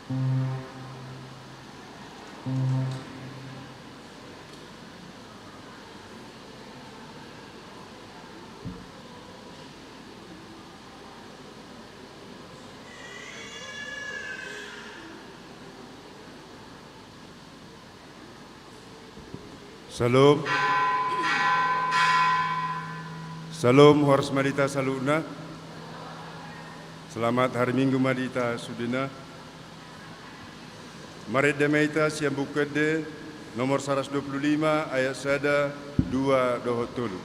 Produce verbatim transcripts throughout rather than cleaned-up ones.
Syalom. Syalom, horas ma di hita saluhutna. Selamat hari Minggu ma di hita sudena. Marende ma hita sian Buku Ende nomor saratus dua pulu lima, ayat sada, dua dohot tolu.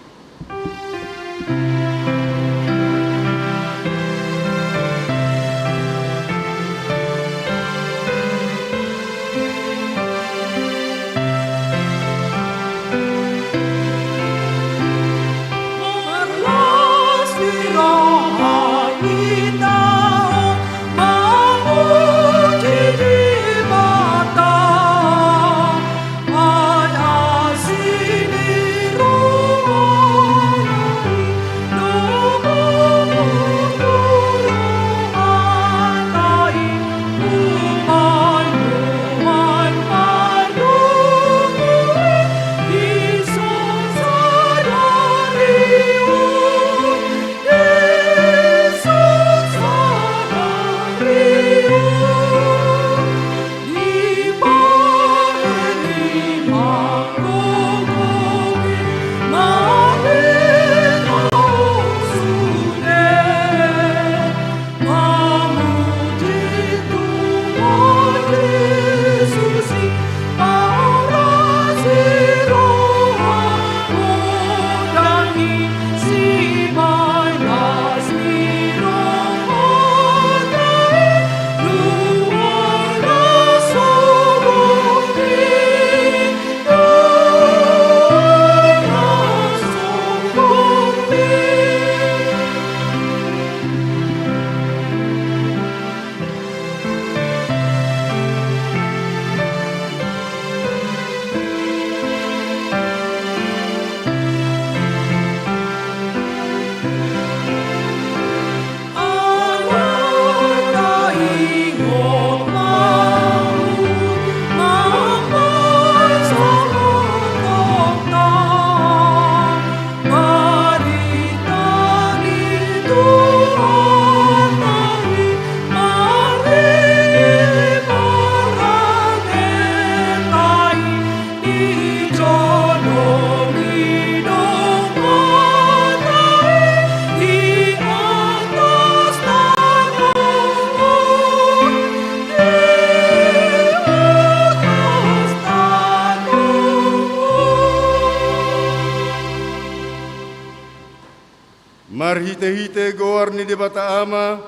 Marhitehite goar ni Debata Ama,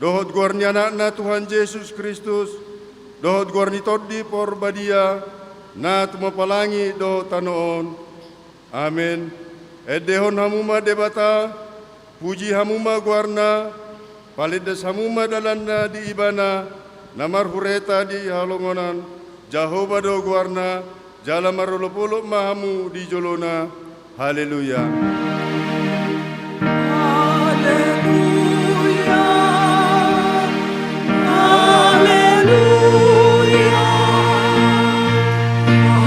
dohot goar ni Anakna Tuhan Jesus Kristus, dohot goar ni Tondi Porbadia, na tumapalangi dohot tano on. Amen. Endehon hamu ma Debata, puji hamu ma goarna, palindas hamu ma dalanna di Ibana, na marhureta di halongonan, Jahowa do goarna, jala marolopolop ma hamu di jolona. Haleluya. Haleluya. Haleluya.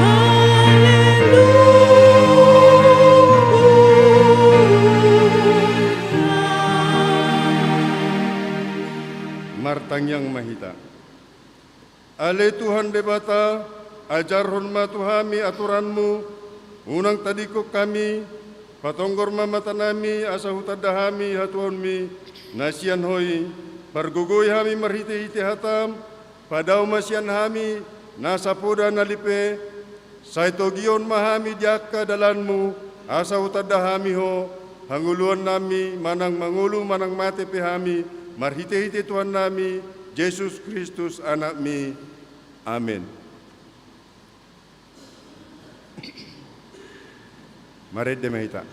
Haleluya. Martangiang ma hita. Ale Tuhan Debata, ajarhon ma tu hami aturanmu, unang tadingkon hami, patonggor ma matanami asa hutanda hami hatuaonmi, na sian Ho i, pargogoi hami marhitehite hatam, padao ma sian hami, nasa poda na lipe, Sai togihon ma hami di angka dalanmu, asa hutanda hami ho, hangoluannami manang mangolu manang mate pe hami, marhitehite Tuhannami, Jesus Kristus Anakmi. Amen. Marende ma hita.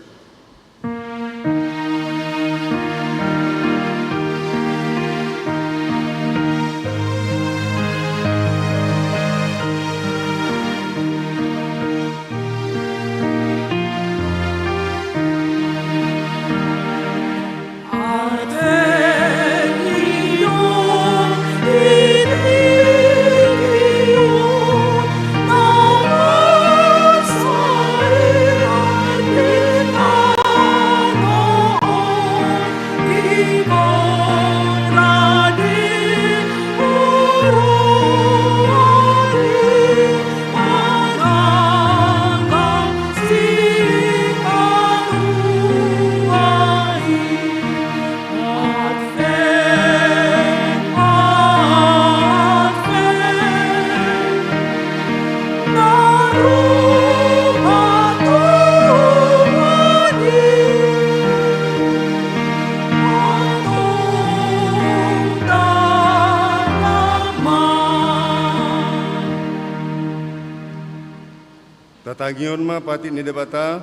Tangihon ma patik ni Debata,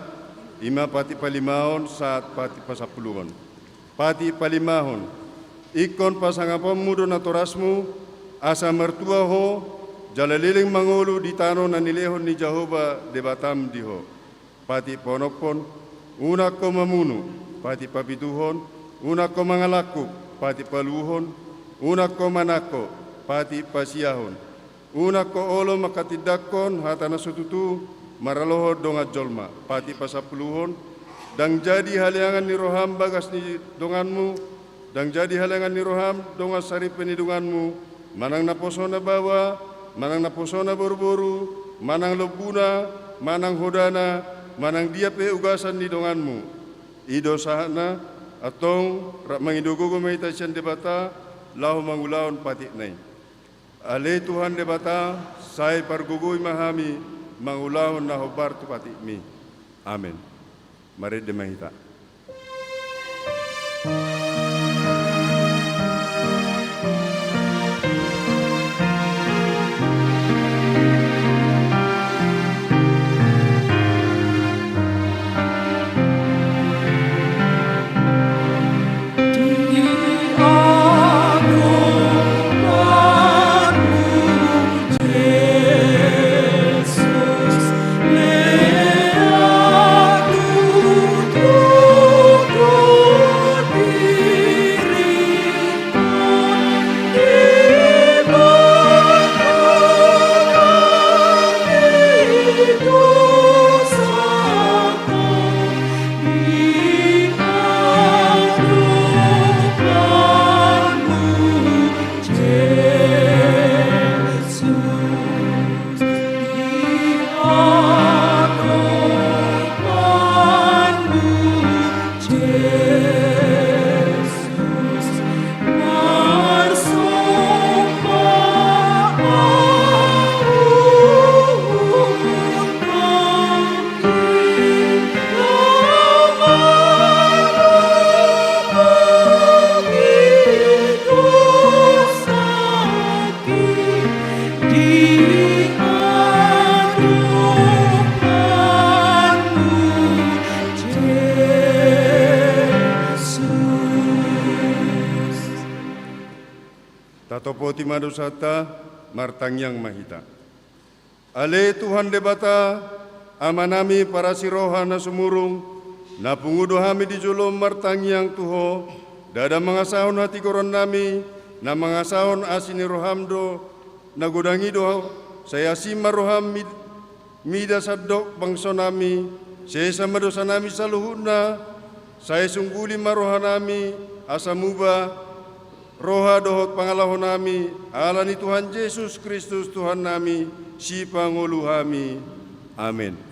i ma patik palimahon sahat patik pasampuluhon. Patik palimahon. Ingkon pasangaponmu do natorasmu, asa martua ho, jala leleng mangolu di tano na nilehon ni Jahowa Debatam di ho. Patik paonomhon. Unang ho mamunu. Patik papituhon. Unang ho mangalangkup. Patik paluhon. Unang ho manangko. Patik pasiahon. Unang ho olo manghatindanghon hata na so tutu maralohon dongan jolma. Patik pasampuluhon. Ndang jadi haleangan ni roham bagas ni donganmu, ndang jadi haleangan ni roham dongan saripe ni donganmu, manang naposona baoa, manang naposona boruboru, manang lombuna, manang hodana, manang dia pe ugasan ni donganmu. I do sahatna. Antong rap mangido gogo ma hita sian Debata laho mangulahon patikna i. Ale Tuhan Debata, sai pargogoi ma hami mangulahon na hombar tu patikmi. Amen. Marende ma hita. Tatopoti ma dosanta, martangiang ma hita. Ale Tuhan Debata, Amanami parasi roha na sumurung, na pungu do hami di jolom martangiang tu Ho, ndada mangasahon hatigorannami, na mangasahon asi ni roham do, na godang i do, sai asi ma roham mid-, mida sandok bangsonami, sesa ma dosanami saluhutna, sai sungguli ma rohanami, asa muba, roha dohot pangalahonami, ala ni Tuhan Jesus Kristus Tuhannami, Sipangolu hami. Amen.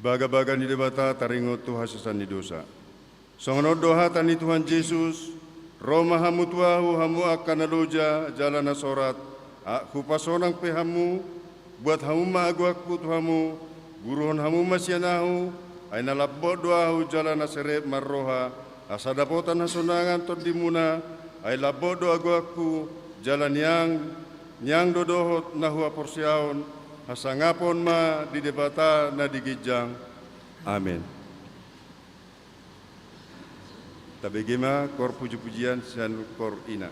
Bagabaga ni Debata taringot tu hasesaan ni dosa. Songon on do hata ni Tuhan Jesus: Ro ma hamu tu Ahu, hamu angka na loja jala na sorat, hupa sonang pe hamu. Buat hamu ma agoanku tu hamu, guruhon hamu ma sian Ahu, ai na lambok do Ahu jala na serep marroha, asa dapotan hasonangan tondimuna. Ai lambok do agoanku, jala niang, niang do dohot na huhaporseaon. Hasangapon ma di Debata na di ginjang. Amen. Tabege ma koor pujipujian sian koor ina.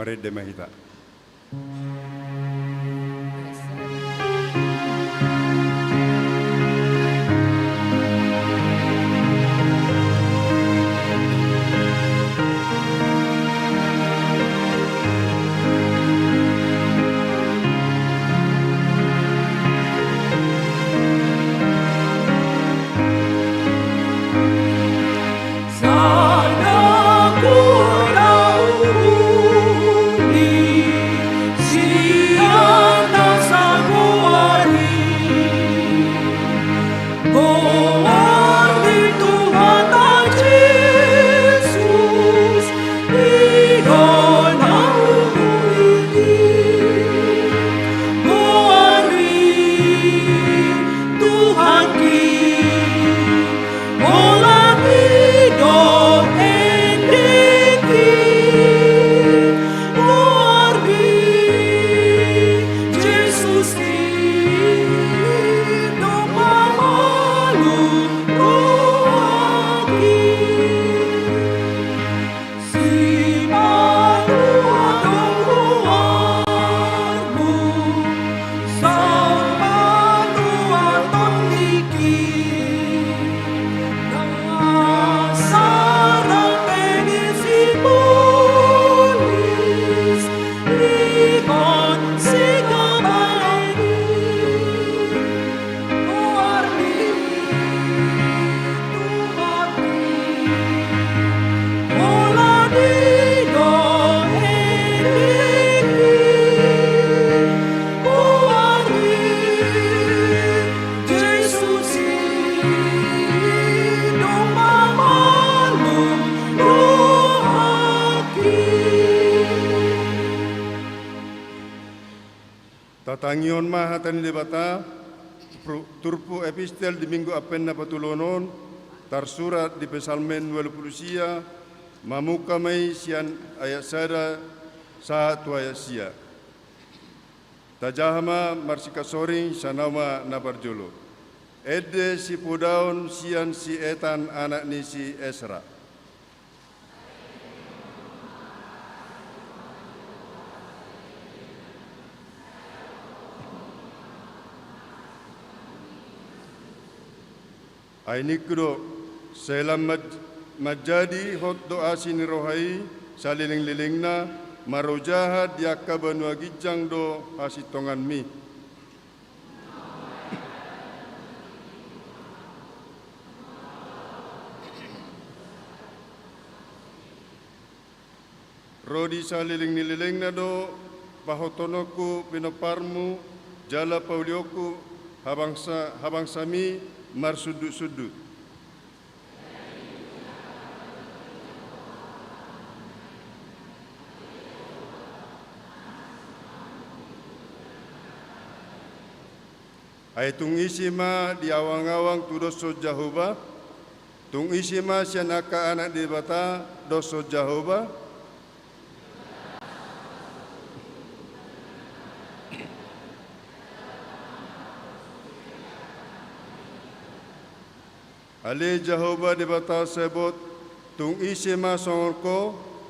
Marende ma hita. Tatangihon ma hata ni Debata, pru-, turpuk epistel di Minggu Advent na patoluhon on, tarsurat di Psalmen ualu pulu sia, mamungka ma i sian ayat sada sahat tu ayat sia. Tajaha ma marsikasori, sanau ma na parjolo. Ende sipodaon sian si Etan anak ni si Esra. Ai ningku do, sai lam maj-, manjadi hot do asi ni roha i salelenglelengna, marojahan di angka banua ginjang do hasintonganmi. Ro di salelenglelengna do pahothononku pinomparmu, jala paulionku habangsa-, habangsami marsundutsundut. Ai tung ise ma di awangawang tu doshon Jahowa? Tung ise ma sian angka anak ni Debata doshon Jahowa? Ale Jahowa Debata Sebot, tung ise ma songon Ho,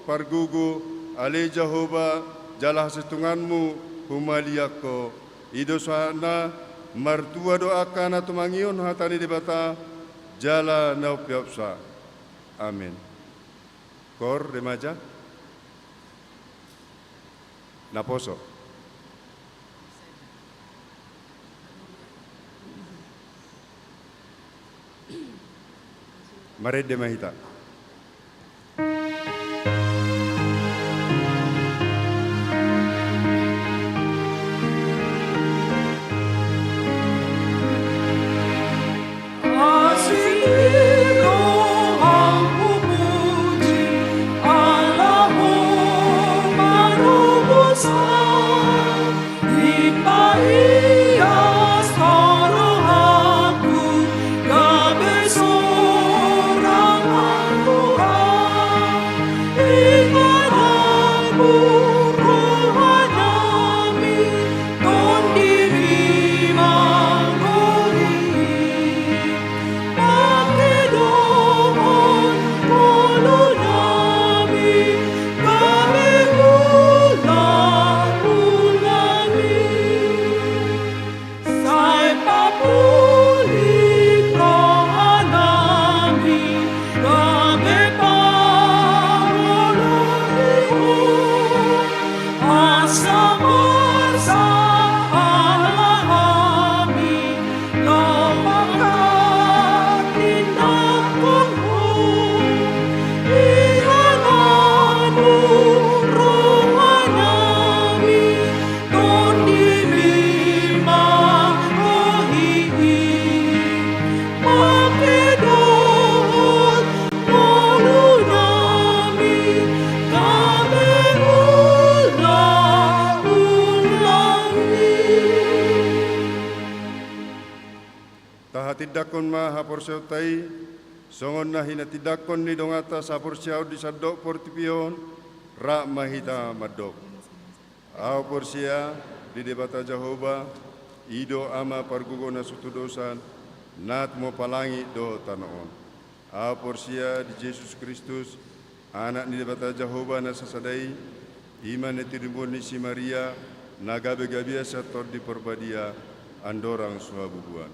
pargogo, ale Jahowa, jala hasintonganmu humaliang Ho. I do sahatna, martua do angka na tumangihon hata ni Debata, jala na umpeopsa. Amen. Koor remaja. Naposo. Marende ma hita. Tindanghon ma haporseaonta i, songon na hinatindangkon ni donganta saporseaon di sandok portibi on, rap ma hita mandok. Ahu porsea di Debata Jahowa, i do Ama pargogo na so tudosan, na tumompa langit dohot tano on. Ahu porsea di Jesus Kristus, Anak ni Debata Jahowa na sasada i, i ma na tinumbuhon ni si Maria, na gabe gabean sian Tondi Parbadia, andorang so habubuhan.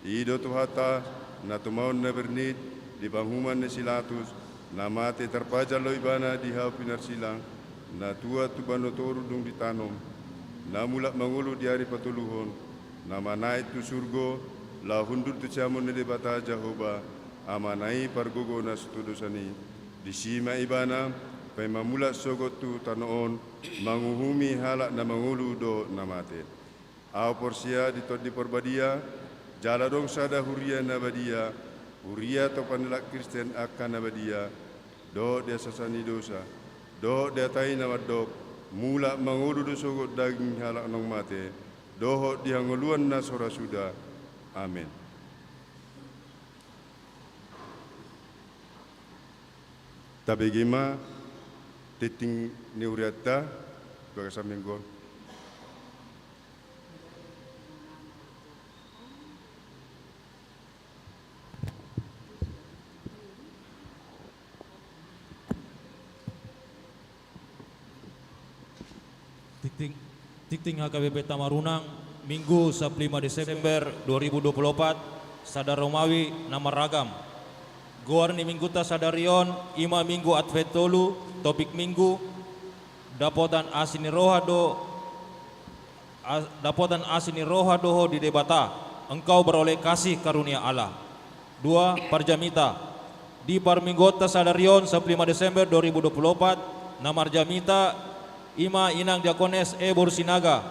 I do Tuhanta, na tumaon na bernit, di panguhuman ni si Latus, na mate tarpajal do ibana di hau pinarsilang, na tuat tu banua toru dung ditanom, na mulak mangolu di ari patoluhon, na manaek tu surgo, laho hundul tu siamun ni Debata Jahowa, Amana i pargogo na so tudosan i, disi ma ibana, paima mulak sogot tu tano on, manguhumi halak na mangolu dohot na mate. Ahu porsea di Tondi Parbadia, jala adong sada huria na badia, huria tompa ni halak Kristen angka na badia, dohot di hasesaan ni dosa, dohot di hata i na mandok, mulak mangolu do sogot daging halak naung mate, dohot di hangoluan na so ra suda. Amen. Tabege ma tingting ni hurianta, bagasan minggu on. Tingting, tingting H K B P Tamarunang, Minggu sampulu lima Desember dua ribu dua puluh opat, sada Romawi na marragam. Goar ni Minggunta sadari on, i ma Minggu Advent tolu, topik Minggu, dapotan asi ni roha do, a-, dapotan asi ni roha do ho di Debata, engkau beroleh kasih karunia Allah. Dua, parjamita. Di parmingguonta sadari on, sampulu lima Desember dua ribu dua puluh opat, na marjamita, i ma Inang Diakones E boru Sinaga.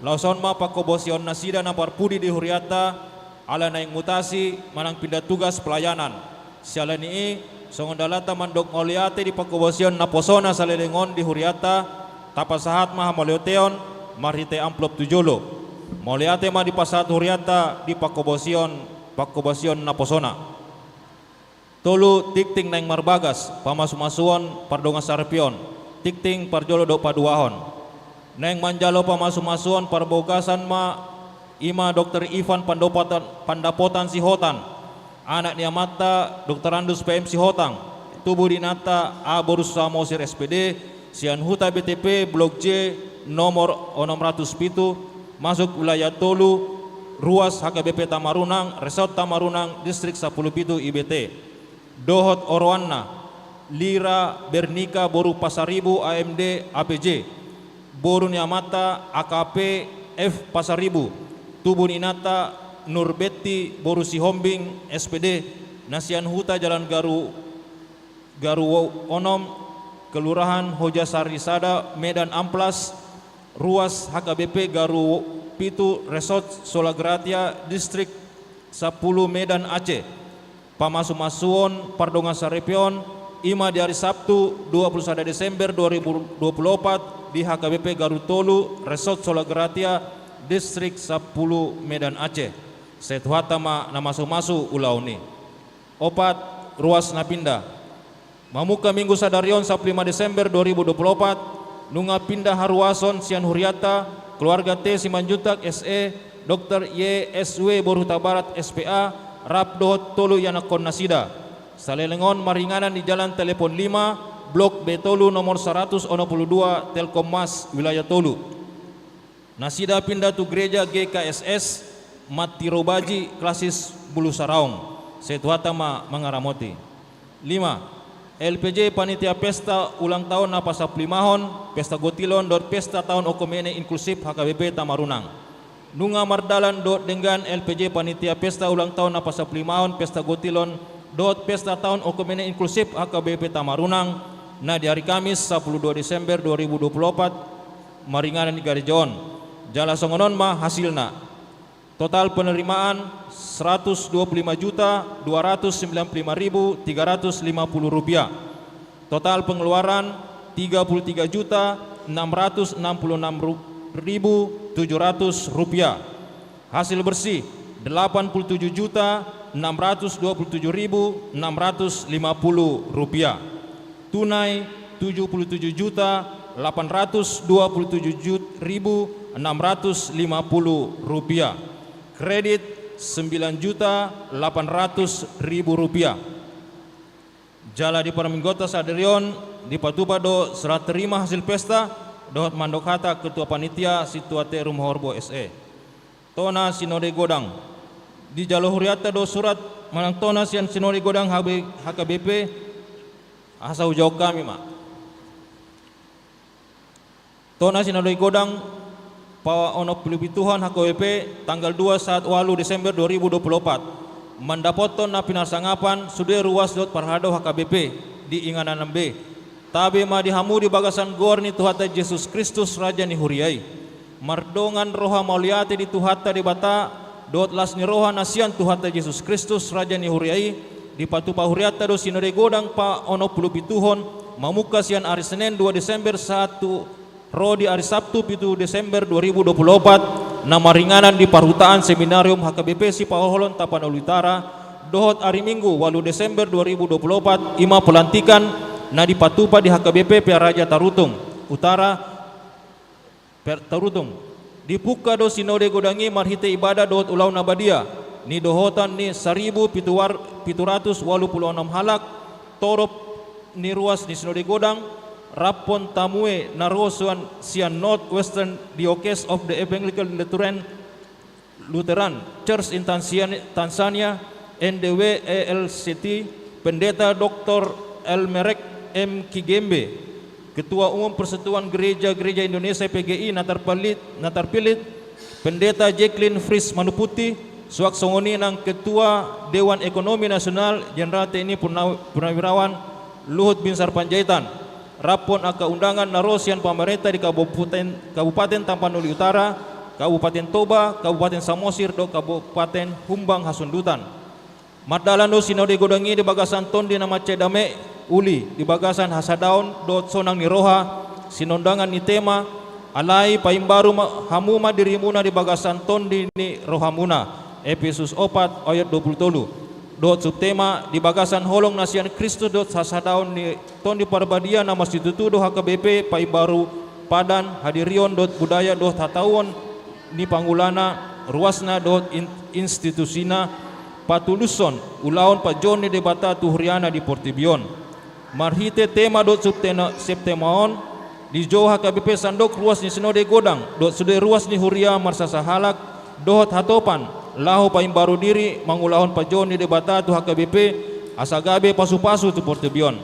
Laos on ma pangkobosion nasida na parpudi di hurianta, ala naeng mutasi, manang pindah tugas pelayanan. Siala ni i, songon dalanta mandok mauliate di pangkobosion naposona saleleng on di hurianta, tapasahat ma hamauliateon, marhite amplop tu jolo. Mauliate ma dipasahat hurianta di pangkobosion, pangkobosion naposona. Tolu, tingting naeng marbagas, pamasumasuon, pardongansaripeon, tingting parjolo dohot paduahon. Naeng manjalo pamasumasuon parbagasan ma, i ma Dokter Ivan Pandopotan, Pandapotan Sihotang, anak ni amanta Dokter Andus P M Sihotang, tubu ni inanta A boru Samosir S P D, sian Huta B T P Blok J nomor onom ratus pitu, masuk wilayah tolu, ruas H K B P Tamarunang, Resort Tamarunang, Distrik sampulu pitu I B T. Dohot oroanna, Lira Bernika boru Pasaribu A M D A P J, boru ni amanta A K P F Pasaribu, tubu ni inanta Nurbetti boru Sihombing S P D, na sian Huta Jalan Garu, Garu onom, Kelurahan Hojasari sada, Medan Amplas, ruas H K B P Garu pitu, Resort Sola Gratia, Distrik sampulu, Medan Aceh. Pamasumasuon pardongansaripeon, i ma di ari Sabtu, dua puluh sada Desember dua ribu dua puluh opat, di H K B P Garu tolu, Resort Sola Gratia, Distrik sampulu, Medan Aceh. Sai Tuhanta ma na masumasu ulaon i. Opat, ruas na pinda. Mamungka Minggu sadari on, sampulu lima Desember dua ribu dua puluh opat, nunga pinda haruason sian hurianta, keluarga T Simanjuntak S E, Dokter Y S W boru Hutabarat S P A, rap dohot tolu ianakhon nasida. Saleleng on maringanan di Jalan Telepon lima, Blok B tolu, nomor saratus onom pulu dua, Telkom Mas, Wilayah tolu. Nasida pinda tu Gereja G K S S Matirobaji, Klasis Bulu Saraong. Sai Tuhanta ma mangaramoti. Lima, L P J Panitia Pesta Ulang Taon na pasampulu limahon, Pesta Gotilon dohot Pesta Taon Oekumene Inklusif H K B P Tamarunang. Nunga mardalan dohot denggan L P J Panitia Pesta Ulang Taon na pasampulu limahon, Pesta Gotilon dohot Pesta Taon Oekumene Inklusif H K B P Tamarunang, na di ari Kamis, sampulu dua Desember dua ribu dua puluh opat, maringanan di gareja on. Jala songon on ma hasilna. Total penerimaan, seratus dua puluh lima juta dua ratus sembilan puluh lima ribu tiga ratus lima puluh rupiah. Total pengeluaran, tiga puluh tiga juta enam ratus enam puluh enam ribu tujuh ratus rupiah. Hasil bersih, delapan puluh tujuh juta enam ratus dua puluh tujuh ribu enam ratus lima puluh rupiah. Tunai tujuh puluh tujuh juta delapan ratus dua puluh tujuh ribu enam ratus lima puluh rupiah. Kredit sembilan juta delapan ratus ribu rupiah. Jala di parmingguonta sadari on dipatupa do serah terima hasil pesta dohot mandok hata Ketua Panitia Situate Rumah Horbo S E. Tona Sinode Godang. Dijalo hurianta do surat manang tona sian Sinode Godang H B, H K B P, asa hujaha hami ma. Tona Sinode Godang paonom pulu pituhon H K B P tanggal dua sahat ualu Desember dua ribu dua puluh opat. Mandapothon na pinarsangapan sude ruas dohot parhalado H K B P di inganan B. Tabe ma di hamu di bagasan goar ni Tuhanta Jesus Kristus Raja ni huria i. Mardongan roha mauliate di Tuhanta Debata dohot las ni roha na sian Tuhanta Jesus Kristus Raja ni huria i, dipatupa hurianta do Sinode Godang paonom pulu pituhon mamungka sian ari Senen dua Desember sahat tu ro di ari Sabtu pitu Desember dua ribu dua puluh opat, na maringanan di parhutaan Seminarium H K B P Sipaholon Tapanuli Utara, dohot ari Minggu ualu Desember dua ribu dua puluh opat, i ma pelantikan na dipatupa di H K B P Pearaja Tarutung Utara, Per-, Tarutung. Dipungka do Sinode Godang i marhite ibadah dohot ulaon na badia, nidohotan ni saribu pitu war-, pitu ratus ualu pulu onom halak, torop ni ruas ni Sinode Godang, raphon tamue na ro sian, sian North Western Diocese of the Evangelical Lutheran, Lutheran Church in Tanzania, Tanzania, N D W E L C T, Pendeta Doktor Elmerek M Kigembe, Ketua Umum Persatuan Gereja-Gereja Indonesia P G I na terpilih, na terpilih, Pendeta Jacqueline Fritz Manuputi, suang songon i nang Ketua Dewan Ekonomi Nasional Jenderal T N I Purna-, Purnawirawan Luhut Binsar Panjaitan, raphon angka undangan na ro sian pamarenta di Kabupaten, Kabupaten Tapanuli Utara, Kabupaten Toba, Kabupaten Samosir, dohot Kabupaten Humbang Hasundutan. Mardalan do Sinode Godang i di bagasan tondi na mansai dame, uli di bagasan hasadaon dohot sonang ni roha, sinondangan ni tema, alai paimbaru ma, hamu ma dirimuna di bagasan tondi ni rohamuna, Epesus opat ayat dua pulu tolu. Dohot subtema, di bagasan holong na sian Kristus dohot hasadaon ni Tondi Parbadia na marsitutu do H K B P paimbaru padan, hadirion dohot budaya dohot hatauon ni pangulana, ruasna dohot in-, institusina, patulushon ulaon panjouon ni Debata tu huriana di portibi on. Marhite tema dohot subtena-, subtema on, dijou H K B P sandok ruas ni Sinode Godang dohot sude ruas ni huria marsasahalak dohot hatopan laho paimbaru diri mangulahon panjouon ni Debata tu H K B P, asa gabe pasupasu tu portibi on.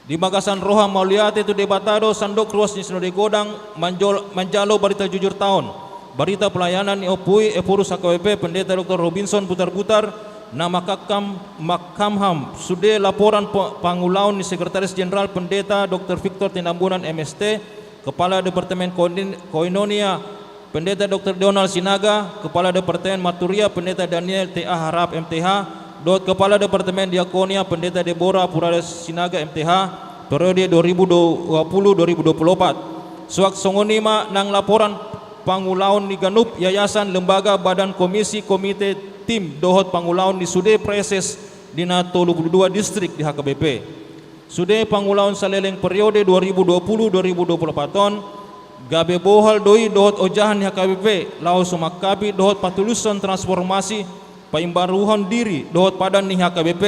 Di bagasan roha mauliate tu Debata do sandok ruas ni Sinode Godang manjol-, manjalo barita jujur taon, barita pelayanan ni Ompu i Ephorus H K B P Pendeta Doktor Robinson Butarbutar, na mangkam-, mangkamham sude laporan pe-, pangulaon ni Sekretaris Jenderal Pendeta Doktor Victor Tinambunan M S T, Kepala Departemen Koin-, Koinonia Pendeta Doktor Donald Sinaga, Kepala Departemen Marturia Pendeta Daniel T A Harahap M T H, dohot Kepala Departemen Diakonia Pendeta Deborah Purada Sinaga M T H, periode dua ribu dua puluh dua ribu dua puluh opat. Suang songon i ma nang laporan pangulaon ni ganup yayasan, lembaga, badan, komisi, komite, tim, dohot pangulaon ni sude praeses di na tolu pulu dua distrik di H K B P. Sude pangulaon saleleng periode dua ribu dua puluh dua ribu dua puluh opat on, gabe bohal do i dohot ojahan ni H K B P laho sumangkapi dohot patulushon transformasi paimbaruhon diri dohot padan ni H K B P,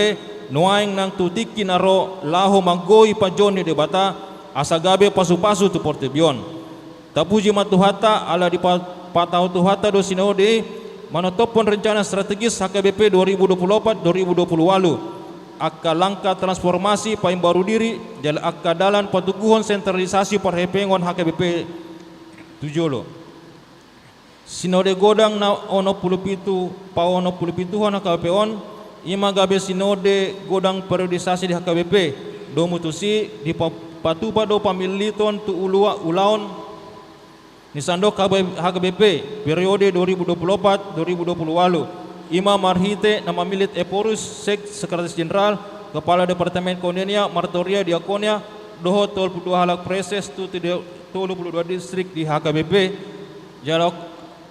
nuaeng nang tu tingki na ro laho manggoi panjouon ni Debata, asa gabe pasupasu tu portibi on. Tapuji ma Tuhanta, ala dipataho Tuhanta do Sinode i manontophon rencana strategis H K B P dua ribu dua puluh opat dua ribu dua puluh ualu, angka langka transformasi paimbaru diri, jala angka dalan patoguhon sentralisasi parhepengon H K B P tu jolo. Sinode Godang na onom pulu pitu, paonom pulu pituhon H K B P on, i ma gabe Sinode Godang periodisasi di H K B P. Domu tusi, dipatupa do pamiliton tu ulua-, ulaon ni sandok H K B P periode dua ribu dua puluh opat dua ribu dua puluh ualu. I ma marhite na mamillit Ephorus, Sek-, Sekretaris Jenderal, Kepala Departemen Koinonia, Marturia, Diakonia, dohot tolu pulu dua halak praeses tu, tu tolu pulu dua distrik di H K B P. Jala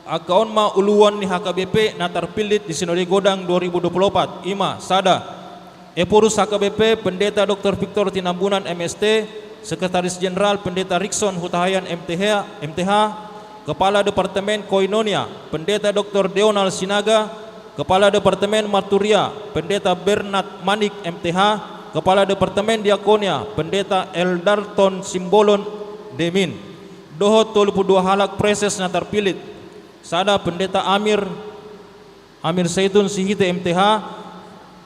Angka on ma uluan ni H K B P na tarpillit di Sinode Godang dua ribu dua puluh opat, i ma: sada, Ephorus H K B P, Pendeta Doktor Victor Tinambunan, M S T, Sekretaris Jenderal Pendeta Rikson Hutahaean, M T H, M T H, Kepala Departemen Koinonia, Pendeta Doktor Deonal Sinaga, Kepala Departemen Marturia, Pendeta Bernard Manik, M T H, Kepala Departemen Diakonia, Pendeta Eldarton Simbolon, Demin, dohot tolu pulu dua halak praeses na tarpillit: sada, Pendeta Amir, Amir Seitun Sihite, M T H,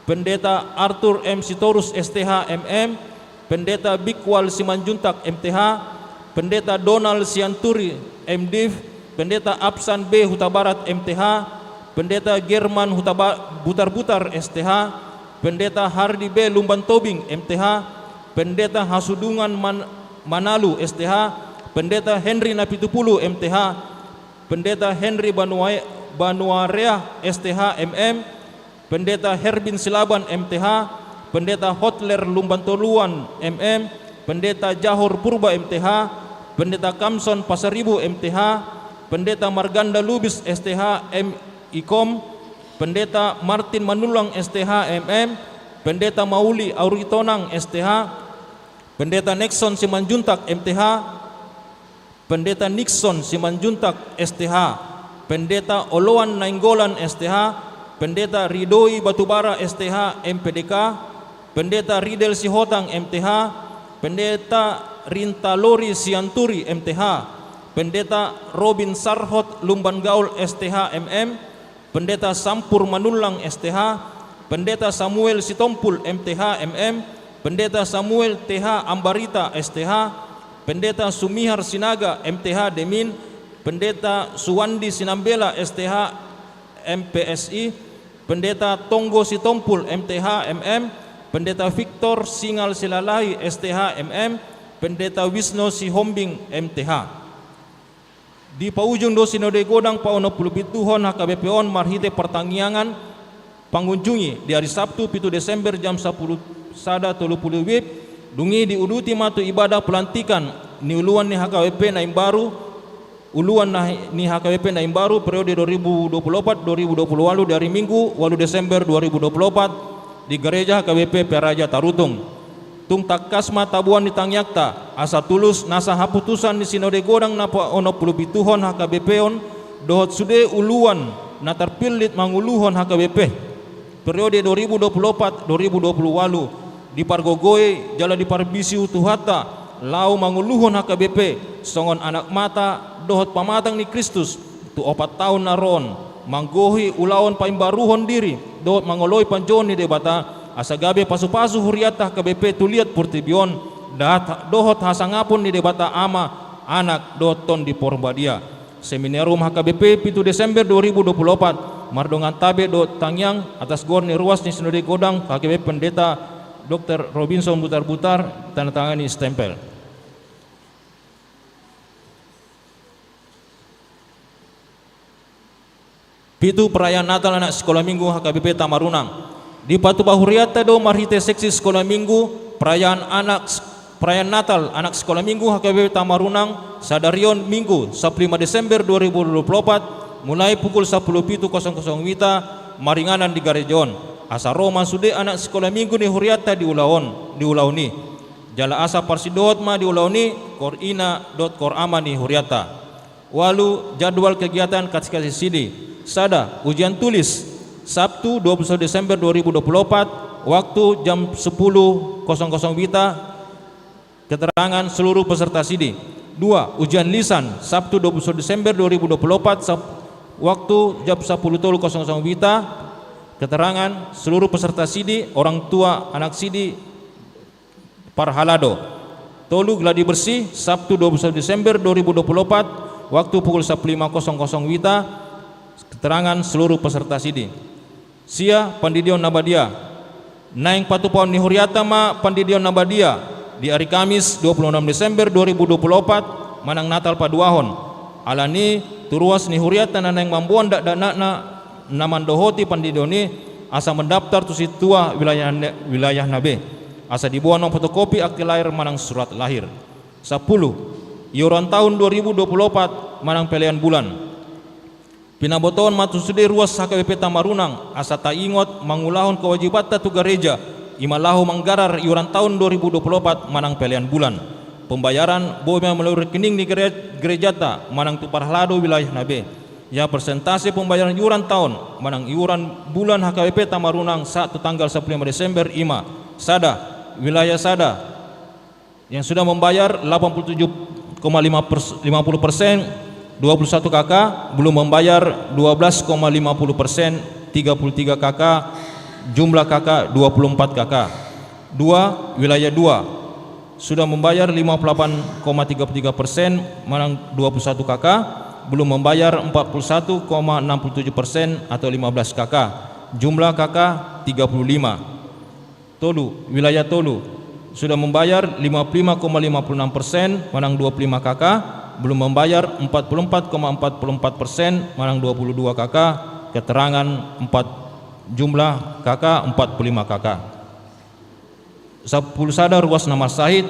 Pendeta Arthur M Sitorus, S T H, M M, Pendeta Bikwal Simanjuntak, M T H, Pendeta Donald Sianturi, M Div, Pendeta Absan B Hutabarat, M T H, Pendeta German Hutaba-, Butarbutar, S T H, Pendeta Hardi B Lumbantobing, M T H, Pendeta Hasudungan Man-, Manalu, S T H, Pendeta Henry Napitupulu, M T H, Pendeta Henry Banua-, Banuarea, S T H, M M, Pendeta Herbin Silaban, M T H, Pendeta Hotler Lumbantoluan, M M, Pendeta Jahor Purba, M T H, Pendeta Kamson Pasaribu, M T H, Pendeta Marganda Lubis, S T H, M I Kom, Pendeta Martin Manullang, S T H, M M, Pendeta Mauli Auritonang, S T H, Pendeta Nixon Simanjuntak, M T H, Pendeta Nixon Simanjuntak, S T H, Pendeta Oloan Nainggolan, S T H, Pendeta Ridoi Batubara, S T H, M P D K, Pendeta Ridel Sihotang, M T H, Pendeta Rintalori Sianturi, M T H, Pendeta Robin Sarhot Lumban Gaul, S T H, M M, Pendeta Sampur Manullang, S T H, Pendeta Samuel Sitompul, M T H, M M, Pendeta Samuel T H Ambarita, S T H, Pendeta Sumihar Sinaga, M T H, Demin, Pendeta Suwandi Sinambela, S T H, M P S I, Pendeta Tonggo Sitompul, M T H, M M, Pendeta Victor Singal Silalahi, S T H, M M, Pendeta Wisno Sihombing, M T H. Dipaujung do Sinode Godang paonomplupituhon H K B P on marhite partangiangan pangunjungi di ari Sabtu, pitu Desember, jam sapulu sada tolu pulu WIB, dung i diuduti ma tu ibadah pelantikan ni uluan ni H K B P na imbaru, uluan na, ni H K B P na imbaru periode dua ribu dua puluh opat dua ribu dua puluh ualu di ari Minggu, ualu Desember dua ribu dua puluh opat, di Gareja H K B P Pearaja Tarutung. Tung tangkas ma taboan ni tangiangta, asa tulus nasa haputusan ni Sinode Godang na paonomplupituhon H K B P on, dohot sude uluan na tarpillit manguluhon H K B P periode dua ribu dua puluh opat dua ribu dua puluh ualu, dipargogoi jala diparbisiu Tuhanta, laho manguluhon H K B P songon anak mata dohot pamatang ni Kristus, tu opat taon na ro on, manggohi ulaon paimbaruhon diri dohot mangoloi panjouon ni Debata, asa gabe pasupasu hurianta H K B P tu liat portibi on, dahat dohot hasangapon ni Debata Ama, Anak, dohot Tondi Porbadia. Seminarium H K B P, pitu Desember dua ribu dua puluh opat, mardongan tabe dohot tangiang atas goar ni ruas ni Sinode Godang H K B P Pendeta Doktor Robinson Butarbutar, tanda tangan ni stempel. Pitu, perayaan Natal anak sikola minggu H K B P Tamarunang. Dipatupa hurianta do marhite seksi sikola minggu perayaan anak, perayaan Natal anak sikola minggu H K B P Tamarunang sadari on Minggu, sapulu lima Desember dua ribu dua puluh opat, mulai pukul sapulu pitu kosong kosong WITA, maringanan di gareja on. Asa ro ma sude anak sikola minggu ni hurianta di ulaon, di ulaon i. Jala asa parsidohot ma di ulaon i koor ina dohot koor ama ni hurianta. Ualu, jadwal kegiatan katekisisidi. Sada, ujian tulis, Sabtu, dua puluh satu Desember dua ribu dua puluh opat, waktu jam sepuluh kosong kosong WITA, keterangan seluruh peserta sidi. Dua, ujian lisan, Sabtu, dua puluh satu Desember dua ribu dua puluh opat, sab-, waktu jam sepuluh tolu kosong kosong WITA, keterangan seluruh peserta sidi, orang tua anak sidi, parhalado. Tolu, gladi bersih, Sabtu, dua puluh satu Desember dua ribu dua puluh opat, waktu pukul sapulu lima kosong kosong WITA, keterangan seluruh peserta sidi. Sia, pandidion na badia. Naeng patupaon ni hurianta ma pandidion na badia di ari Kamis, dua puluh enam Desember dua ribu dua puluh opat, manang Natal paduahon. Alani i, tu ruas ni hurianta na naeng mamboan dakdakna na mandohoti pandidion i, asa mandaptar tu sintua wilayah, wilayahna be, asa diboan ma fotokopi akte lahir manang surat lahir. Sapulu, iuran tahun dua ribu dua puluh opat manang pelean bulan. Pinabotohon ma tu sude ruas H K B P Tamarunang, asa taingot mangulahon kewajibanta tu gareja, i ma laho manggarar iuran taon dua ribu dua puluh opat manang pelean bulan. Pembayaran boi ma melalui rekening ni gere-, gerejanta manang tu parhalado wilayahna be. Ia persentase pembayaran iuran taon manang iuran bulan H K B P Tamarunang sahat tu tanggal sampulu lima Desember i ma: sada, wilayah sada, yang sudah membayar delapan puluh tujuh koma lima pers-, lima puluh persen, dua puluh satu K K, belum membayar dua belas koma lima puluh persen, tiga puluh tiga K K, jumlah K K dua puluh empat K K. Dua, wilayah dua, sudah membayar lima puluh delapan koma tiga puluh tiga persen, manang dua puluh satu K K, belum membayar empat puluh satu koma enam puluh tujuh persen atau lima belas K K, jumlah K K tiga puluh lima. Tolu, wilayah tolu, sudah membayar lima puluh lima koma lima puluh enam persen, manang dua puluh lima K K, belum membayar empat puluh empat koma empat puluh empat persen, manang dua puluh dua K K, keterangan empat, jumlah K K empat puluh lima K K. Sampulu sada, ruas na marsahit.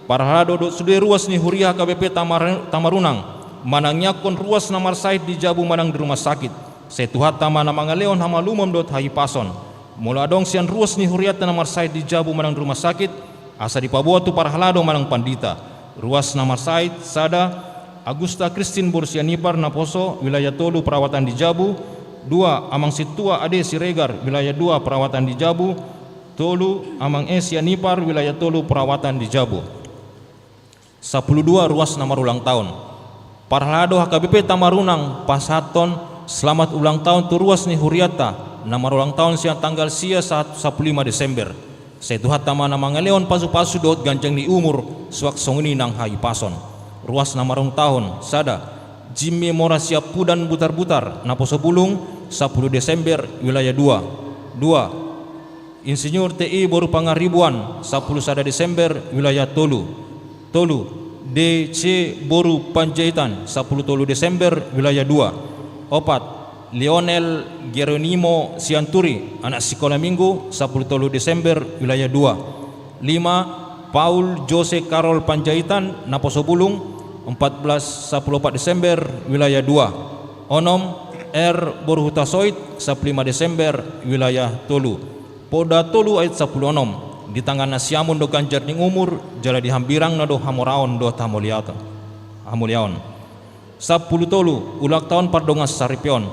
Parhalado dohot sude ruas ni huria H K B P Tamar-, Tamarunang manangiangkon ruas na marsahit di jabu manang di rumah sakit, sai Tuhanta ma na mangalehon hamalumon dohot hahipason. Molo adong sian ruas ni hurianta na marsahit di jabu manang di rumah sakit, asa dipaboa tu parhalado manang pandita. Ruas na marsahit: sada, Agusta Kristin boru Sianipar, naposo, wilayah tolu, perawatan di jabu. Dua, Amang Sintua Ade Siregar, wilayah dua, perawatan di jabu. Tolu, Amang E Sianipar, wilayah tolu, perawatan di jabu. Sampulu dua, ruas na marulang taon. Parhalado H K B P Tamarunang pasahathon selamat ulang taon tu ruas ni hurianta na marulang taon sian tanggal sia sahat sampulu lima Desember. Sai Tuhanta ma na mangalehon pasupasu dohot ganjang ni umur, suang songon i nang hahipason. Ruas na marulang taon: sada, Jimme Mora Siapudan Butarbutar, naposo bulung, sampulu Desember, wilayah dua. Dua, Insinyur T I boru Pangaribuan, sampulu sada Desember, wilayah tolu. Tolu, D C boru Panjaitan, sampulu tolu Desember, wilayah dua. Opat, Lionel Geronimo Sianturi, anak sikola minggu, sampulu tolu Desember, wilayah dua. Lima, Paul Jose Karol Panjaitan, naposo bulung, empat belas, sampulu opat Desember, wilayah dua. Onom, R boru Hutasoit, sampulu lima Desember, wilayah tolu. Poda tolu ayat sampulu onom: Di tangan na siamun do ganjar ni umur, jala di hambirangna do hamoraon dohot hamuliaon. Hamuliaon. Sampulu tolu, ulang taon pardongan saripeon.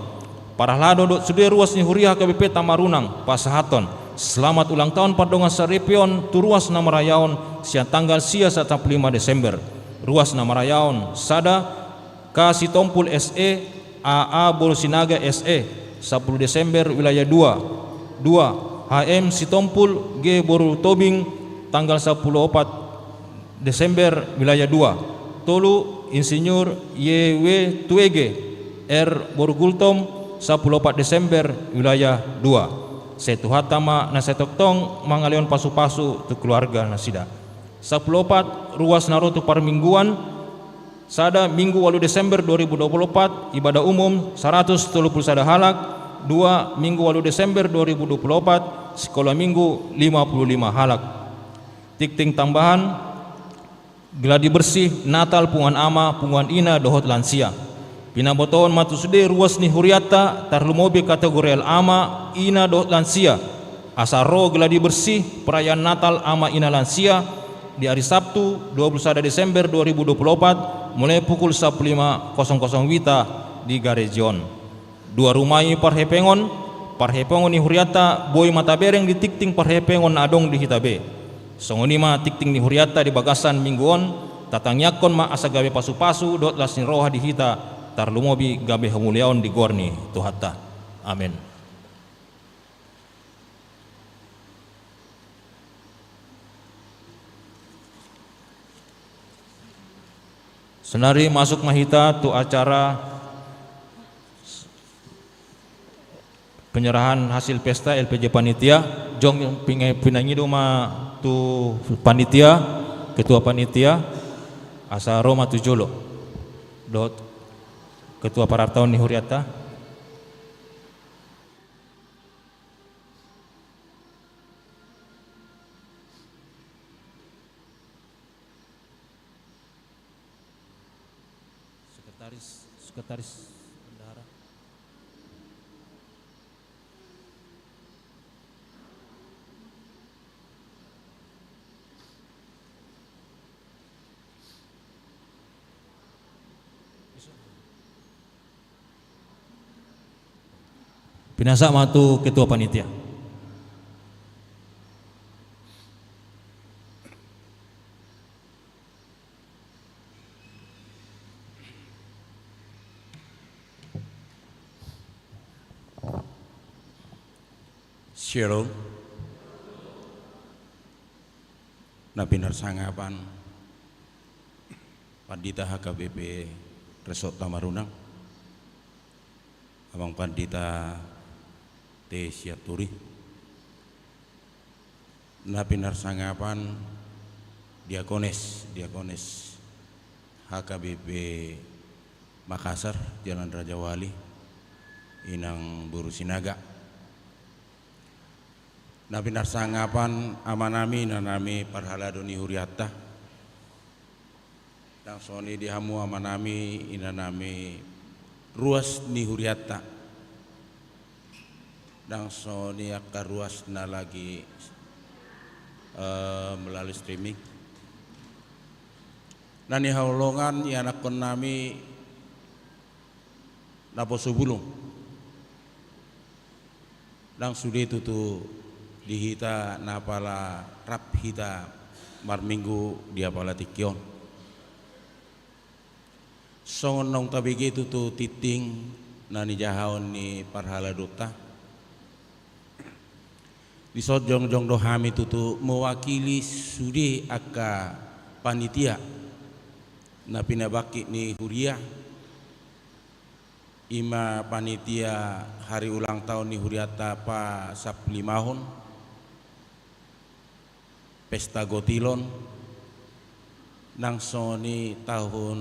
Parhalado dohot sude ruas ni huria H K B P Tamarunang pasahathon selamat ulang taon pardongan saripeon tu ruas na marayaon sian tanggal sia sahat sampulu lima Desember. Ruas na marayaon: sada, K Sitompul S E, A A boru Sinaga S E, sampulu Desember, wilayah dua. Dua, H M Sitompul G boru Tobing, tanggal sampulu opat Desember, wilayah dua. Tolu, Insinyur Y W Tuege, R boru Gultom, sampulu opat Desember, wilayah dua. Sai Tuhanta ma na sai tongtong mangalehon pasupasu tu keluarga nasida. Sampulu opat, ruas na ro tu parmingguan. Sada, Minggu ualu Desember dua ribu dua puluh opat, ibadah umum saratus tolu pulu sada halak. Dua, Minggu ualu Desember dua ribu dua puluh opat, sikola minggu lima pulu lima halak. Tingting tambahan: Gladi bersih Natal punguan ama, punguan ina dohot lansia. Pinabotohon ma tu sude ruas ni hurianta, tarlumobi kategorial ama, ina dohot lansia, asa ro gladi bersih perayaan Natal ama ina lansia di ari Sabtu, dua pulu sada Desember dua ribu dua pulu opat, mulai pukul sampulu lima kosong kosong WITA di gareja on. Dua ruma i parhepengon, parhepengon ni hurianta boi ma tabereng di tingting parhepengon na adong di hita be. Songon i ma tingting ni hurianta di bagasan minggu on, tatangiangkon ma asa gabe pasupasu dohot las ni roha di hita, tarlumobi gabe hamuliaon di goar ni Tuhanta. Amen. Sonari masuk ma hita tu acara penyerahan hasil pesta L P J panitia. Jong pinge-, pinangido ma tu panitia, ketua panitia, asa ro ma tu jolo dohot ketua parartaon ni hurianta. Sekretaris, sekretaris bendahara. Pinasahat ma tu ketua panitia. Shalom. Na pinarsangapan Pandita H K B P Resort Tamarunang, Amang Pandita T Sianturi, na pinarsangapan Diakones, Diakones H K B P Makassar, Jalan Raja Wali, Inang Boru Sinaga. Na pinarsangapan amanami, inanami, parhalado ni hurianta. Ndang songon i di hamu amanami, inanami, ruas ni hurianta. Ndang songon i angka ruas na lagi, eh, melalui streaming. Na nihaholongan ianakkonnami naposo bulung. Ndang sude tutu di hita na pala rap hita marminggu di apala tingki on. Songon naung tabege tutu tinting na nijahaon ni parhaladonta. Dison jongjong do hami tutu mewakili sude angka panitia na pinabangkit ni huria, ima panitia hari ulang tahun ni hurianta pasampulu lima on, pesta gotilon, nang songon i tahun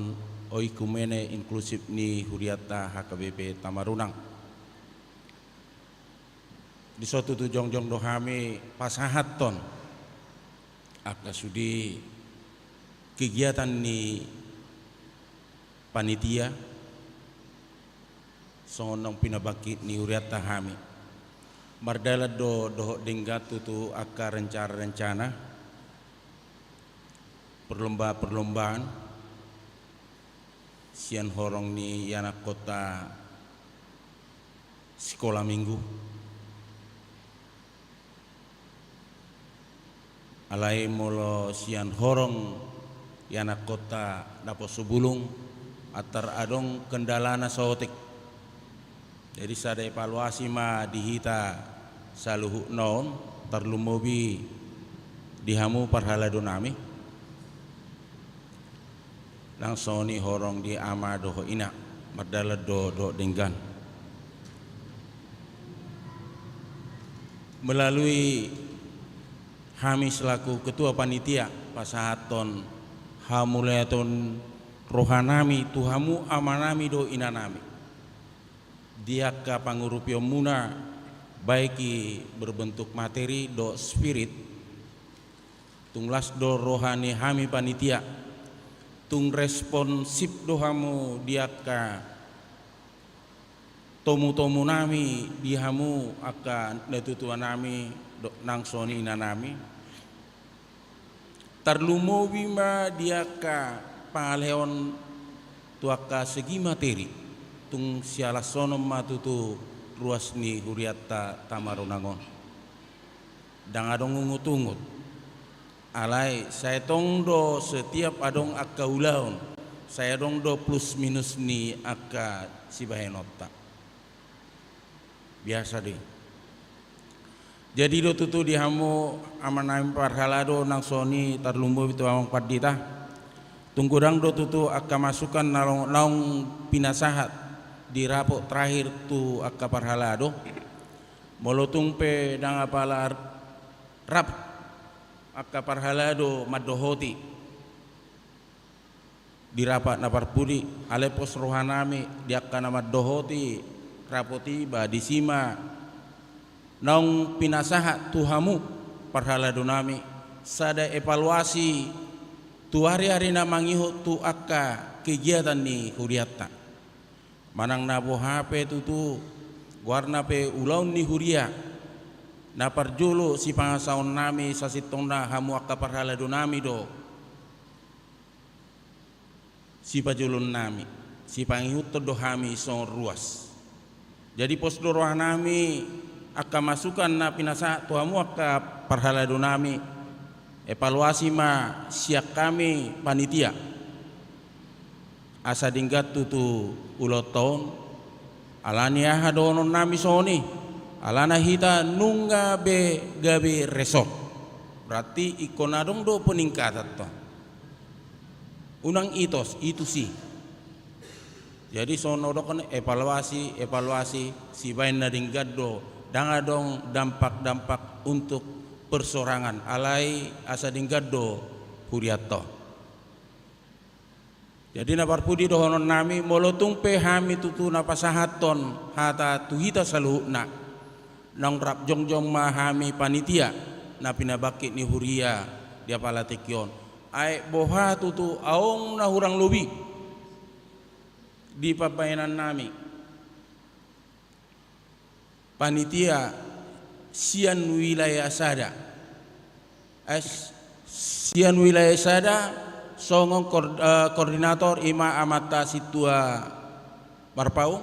oikumene inklusif ni hurianta H K B P Tamarunang. Dison tutu jongjong do hami pasahathon angka sude kegiatan ni panitia songon naung pinabangkit ni hurianta hami. Mardalan do dohot denggan tutu angka rencana-rencana, perlomba-perlombaan sian horong ni ianakkonta sikola minggu. Alai molo sian horong ianakkonta naposo bulung, antar adong kendala na saotik. Jadi sada evaluasi ma di hita saluhutna on, tarlumobi di hamu parhaladonami. Nang songon i horong di ama dohot ina, mardalan do dohot denggan. Melalui hami selaku ketua panitia, pasahathon hamuliaton rohanami tu hamu amanami dohot inanami. Di angka pangurupionmuna, baik i berbentuk materi dohot spirit, tung las do roha ni hami panitia, tung responsif do hamu di angka tomutomunami, di hamu angka natuatuanami dohot nang songon i inanami. Tarlumobi ma di angka pangalehon tu angka segi materi, tung sialashonon ma tutu ruas ni hurianta Tamarunang on. Ndang adong ungut-ungut. Alai sai tong do setiap adong angka ulaon, sai adong do plus minus ni angka sibahenonta. Biasa do i. Jadi do tutu di hamu amanami parhalado nang songon i tarlumobi tu amang pandita. Tung godang do tutu angka masukan na naung, naung pinasahat di rapot terakhir tu angka parhalado. Molo tung pe ndang apala rap angka parhalado mandohoti di rapot na parpudi, alai pos rohanami di angka na mandohoti rapot i, ba disi ma naung pinasahat tu hamu parhaladonami sada evaluasi tu ari-ari na mangihut tu angka kegiatan ni hurianta. Manang na boha pe tutu goarna pe ulaon ni huria, na parjolo sipangasahonnami sasintongna hamu angka parhaladonami do sipajolonnami, sipangihuthon do hami songon ruas. Jadi pos do rohanami angka masukan na pinasahat tu hamu angka parhaladonami, evaluasi ma sian hami panitia. Asa denggan tutu ulaonta on, alani aha dohononnami songon i, alana hita nunga be gabe resort. Berarti ingkon adong do peningkatan to. Unang itos, itu sih. Jadi songon na hudokhon evaluasi, evaluasi, sibaen na denggan do, ndang adong dampak-dampak untuk persorangan, alai asa denggan do hurianta on. Jadi na parpudi dohononnami, molo tung pe hami tutu na pasahathon hata tu hita saluhutna, naung rap jongjong ma hami panitia na pinabangkit ni huria di apala tingki on. Aek boha tutu adong na hurang lobi di pambahenannami. Panitia sian wilayah sada. Eh, sian wilayah sada, songon kor-, eh, koordinator i ma amanta Sintua Marpaung.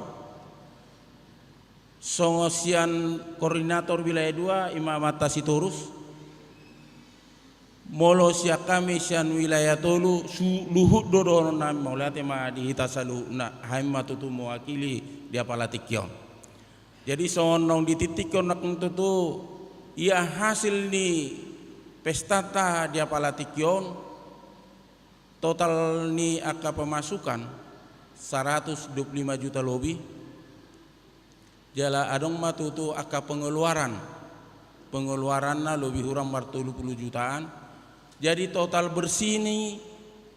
Songon sian koordinator wilayah dua i ma amanta Sitorus. Molo sian hami sian wilayah tolu, su-, luhut do dohononnami, mauliate ma di hita saluhutna, hami ma tutu mewakili di apala tingki on. Jadi songon naung di tingki on nangkin tutu, ia hasil ni pestanta di apala tingki on, total ni angka pemasukan saratus dua puluh lima juta lobi. Jala adong ma tutu angka pengeluaran, pengeluaranna lobi hurang martolu pulu jutaan. Jadi total bersih ni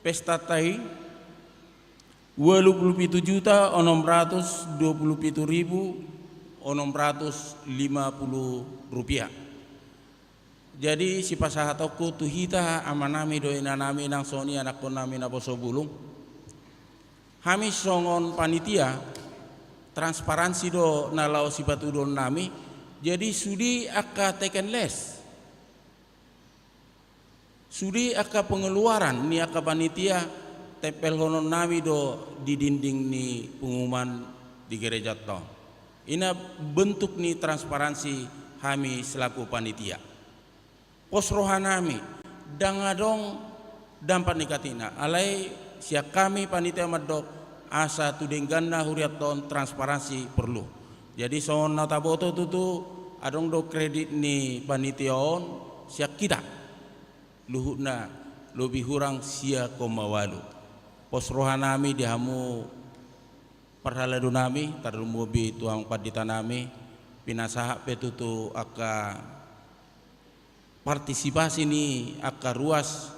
pestanta i, ualu pulu pitu juta onom ratus dua pulu pitu ribu onom ratus lima pulu rupiah. Jadi sipasahatonku tu hita amanami dohot inanami nang songon i anakkonnami naposo bulung. Hami songon panitia, transparansi do na laho sipatuduhonnami. Jadi sude angka taken les, sude angka pengeluaran ni angka panitia, tempelhononnami do di dinding ni pengumuman di gerejanta on. I na bentuk ni transparansi hami selaku panitia. Pos rohanami, ndang adong dampak negatifna, alai sian hami panitia mandok asa tu dengganna hurianta on transparansi perlu. Jadi songon na taboto tutu, adong do kredit ni panitia on sian hita, luhutna lobi hurang sia koma ualu. Pos rohanami di hamu parhaladonami, tarlumobi tu amang panditanami, pinasahat pe tutu angka partisipasi ni angka ruas,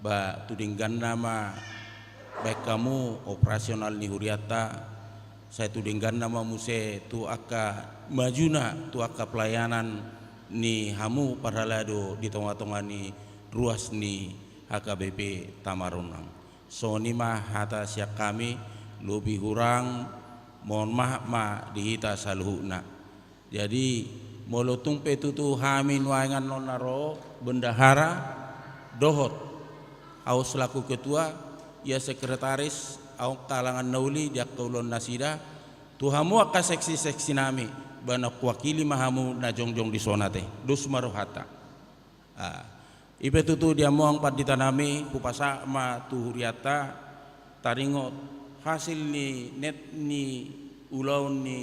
ba tu dengganna ma baen hamu operasional ni hurianta, sai tu dengganna ma muse tu angka majuna, tu angka pelayanan ni hamu parhalado di tonga-tonga ni ruas ni H K B P Tamarunang. Songon i ma hata sian hami, lobi hurang, mohon maaf ma di hita saluhutna. Jadi, molo tung pe tutu hami nuaeng annon na ro, bendahara, dohot au selaku ketua, ia sekretaris, au angka alangan na uli di angka ulaon nasida, tu hamu angka seksi-seksinami, ba na huwakili ma hamu na jongjong dison ate, dos ma rohanta. Ah, i pe tutu di hamu amang panditanami, hupasahat ma tu hurianta, taringot hasil ni net ni ulaon ni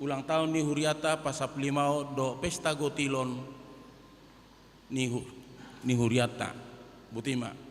ulang tahun ni hurianta, pasampulon lima dohot pesta gotilon ni hu-, ni hurianta. Boti ma.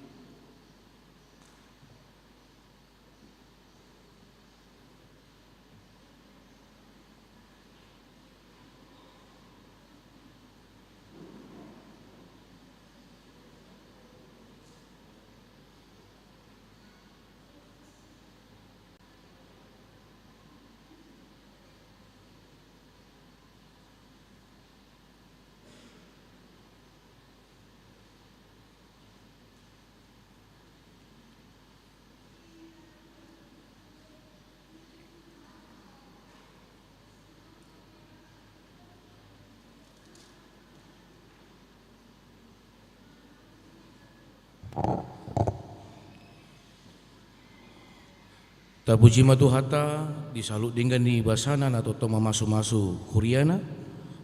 Tapuji ma Tuhanta, Di saluhut denggan ni basana na tongtong mamasumasu huriana,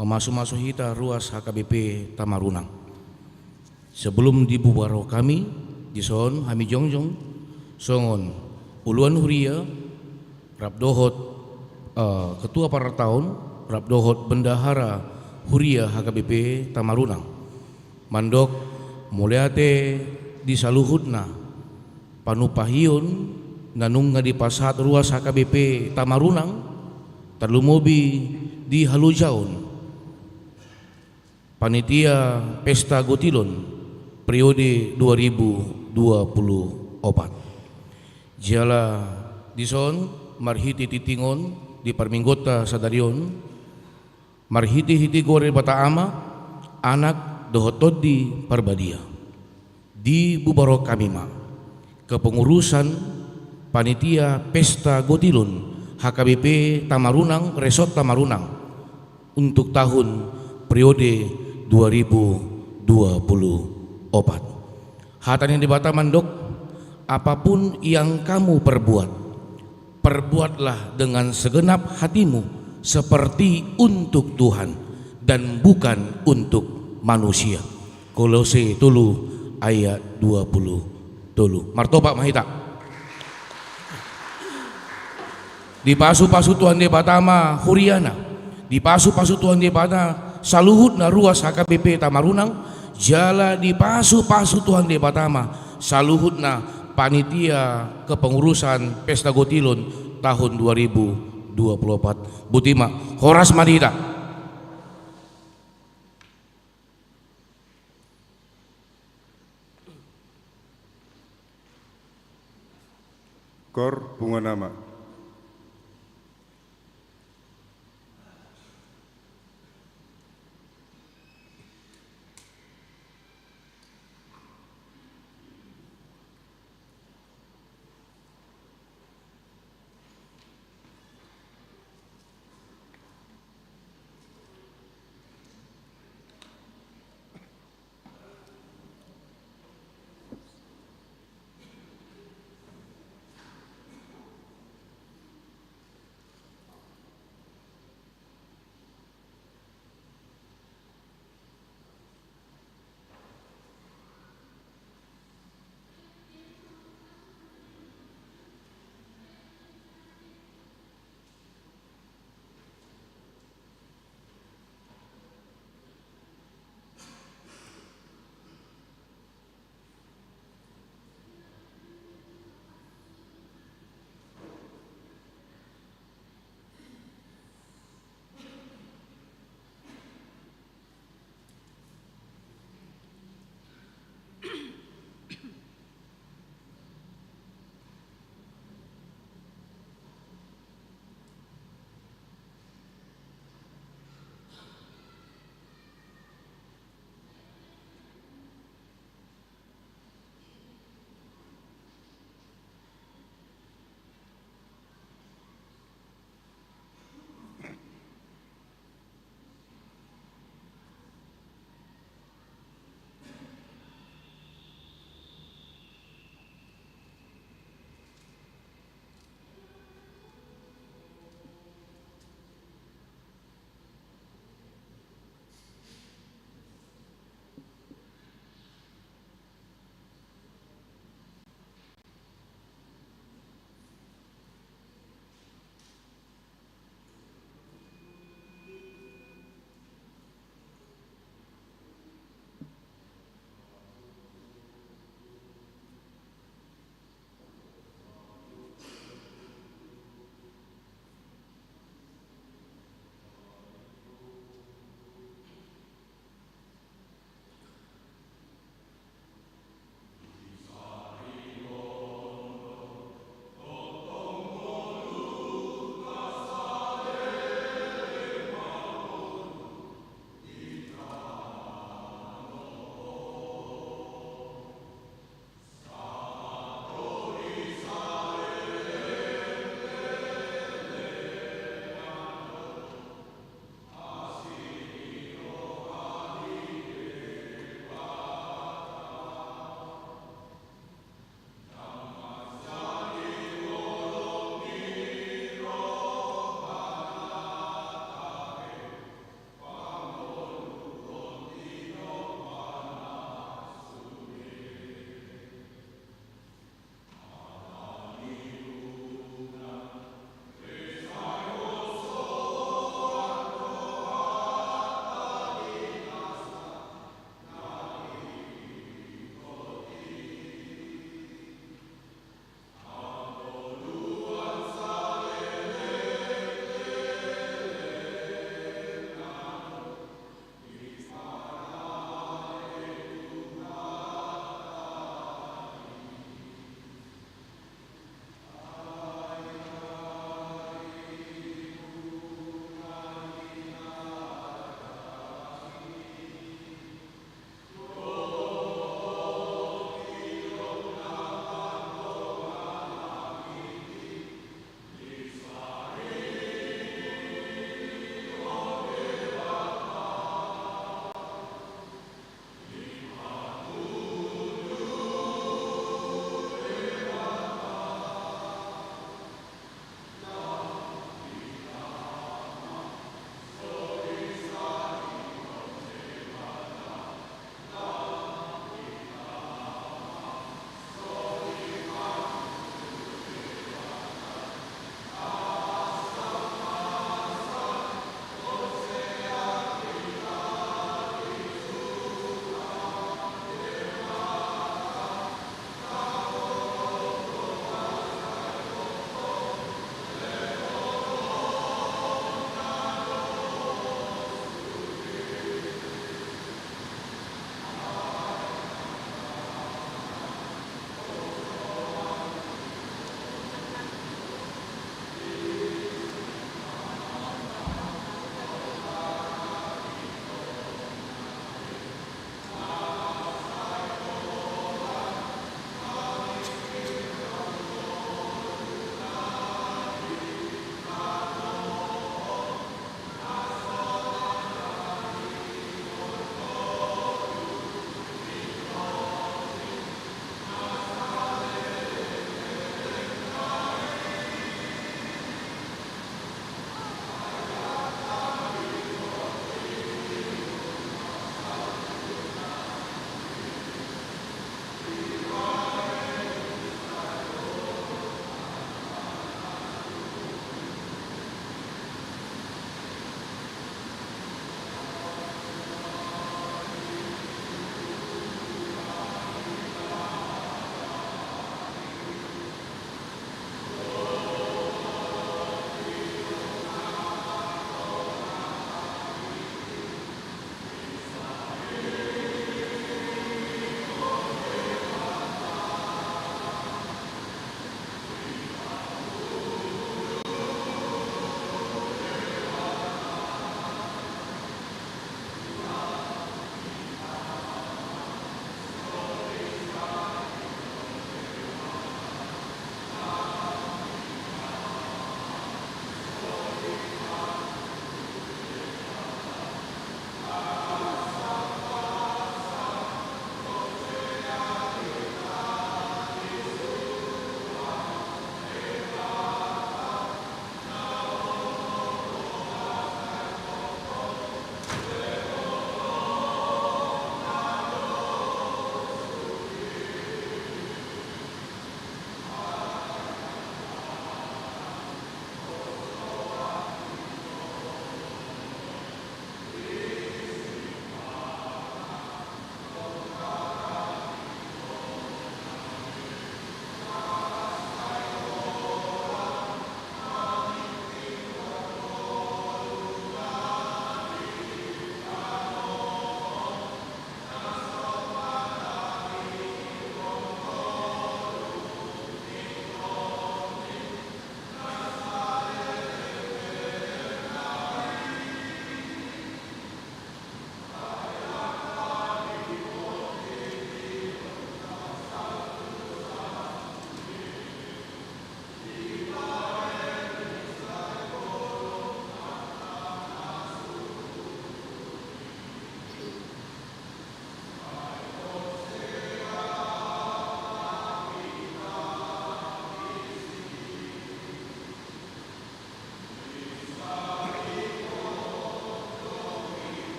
mamasumasu hita ruas H K B P Tamarunang. Sebelum dibubar roha hami, dison hami jongjong songon uluan huria, rap dohot, eh, ketua partaon, rap dohot bendahara huria H K B P Tamarunang. Mandok mauliate di saluhutna panumpahion na nunga dipasahat ruas H K B P Tamarunang, tarlumobi di halojaon panitia Pesta Gotilon periode dua ribu dua puluh opat. Jala dison marhite tingting on di parmingguonta sadari on, marhitehite goar ni Debata Ama, Anak dohot Tondi Parbadia. Dibubar roha hami ma kepengurusan panitia Pesta Gotilon H K B P Tamarunang, Resort Tamarunang untuk tahun periode dua ribu dua puluh opat. Hata ni Debata mandok, apapun yang kamu perbuat, perbuatlah dengan segenap hatimu seperti untuk Tuhan dan bukan untuk manusia. Kolose tolu ayat dua puluh tolu. Martopak ma hita. Dipasupasu Tuhan Debata ma huriana, dipasupasu Tuhan Debata saluhutna ruas H K B P Tamarunang, jala dipasupasu Tuhan Debata ma saluhutna panitia kepengurusan Pesta Gotilon tahun dua ribu dua puluh opat. Botima, horas ma di hita. Kor punguan ama.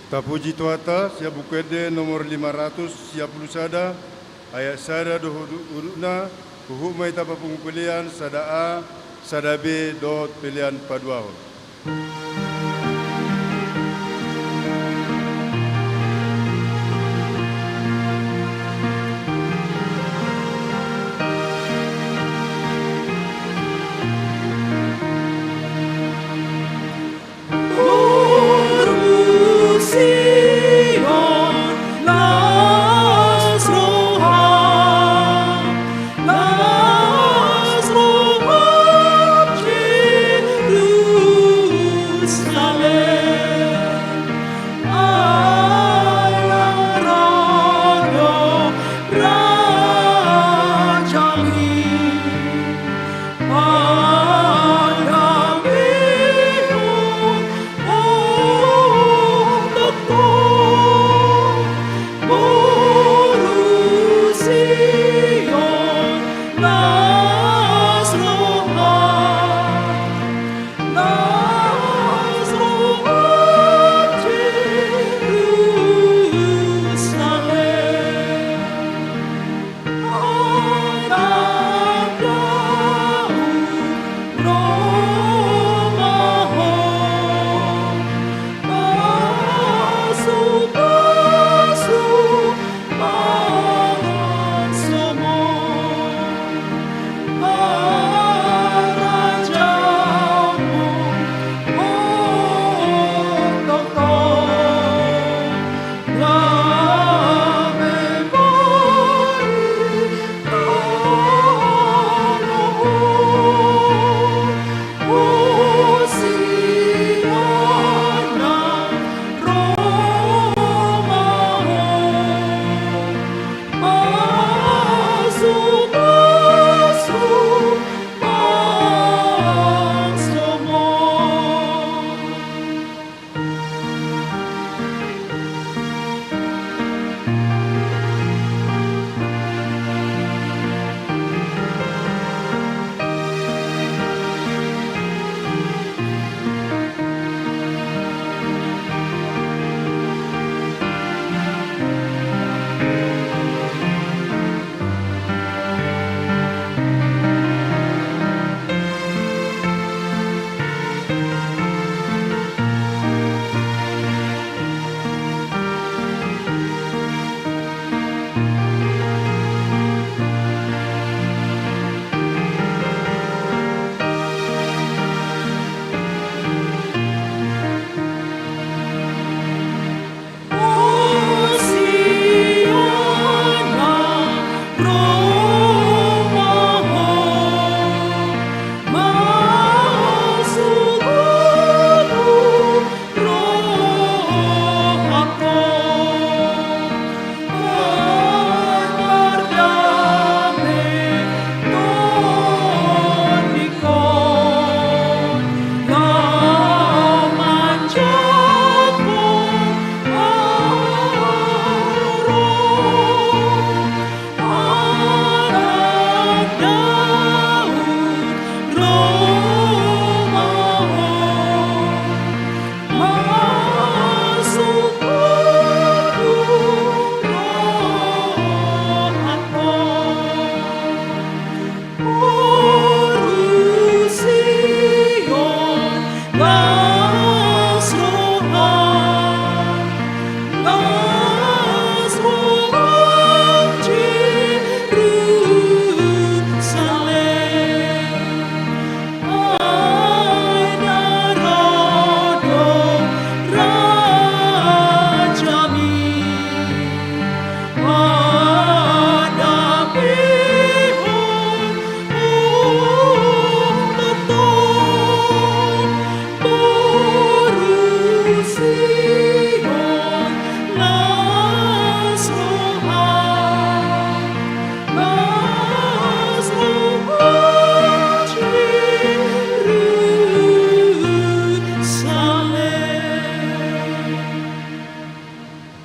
Tapuji Tuhanta, sian Buku Ende nomor lima ratus sia pulu sada, ayat sada dohot udutna, huhut ma hita papungu pelean sada A, sada B dohot pelean paduahon.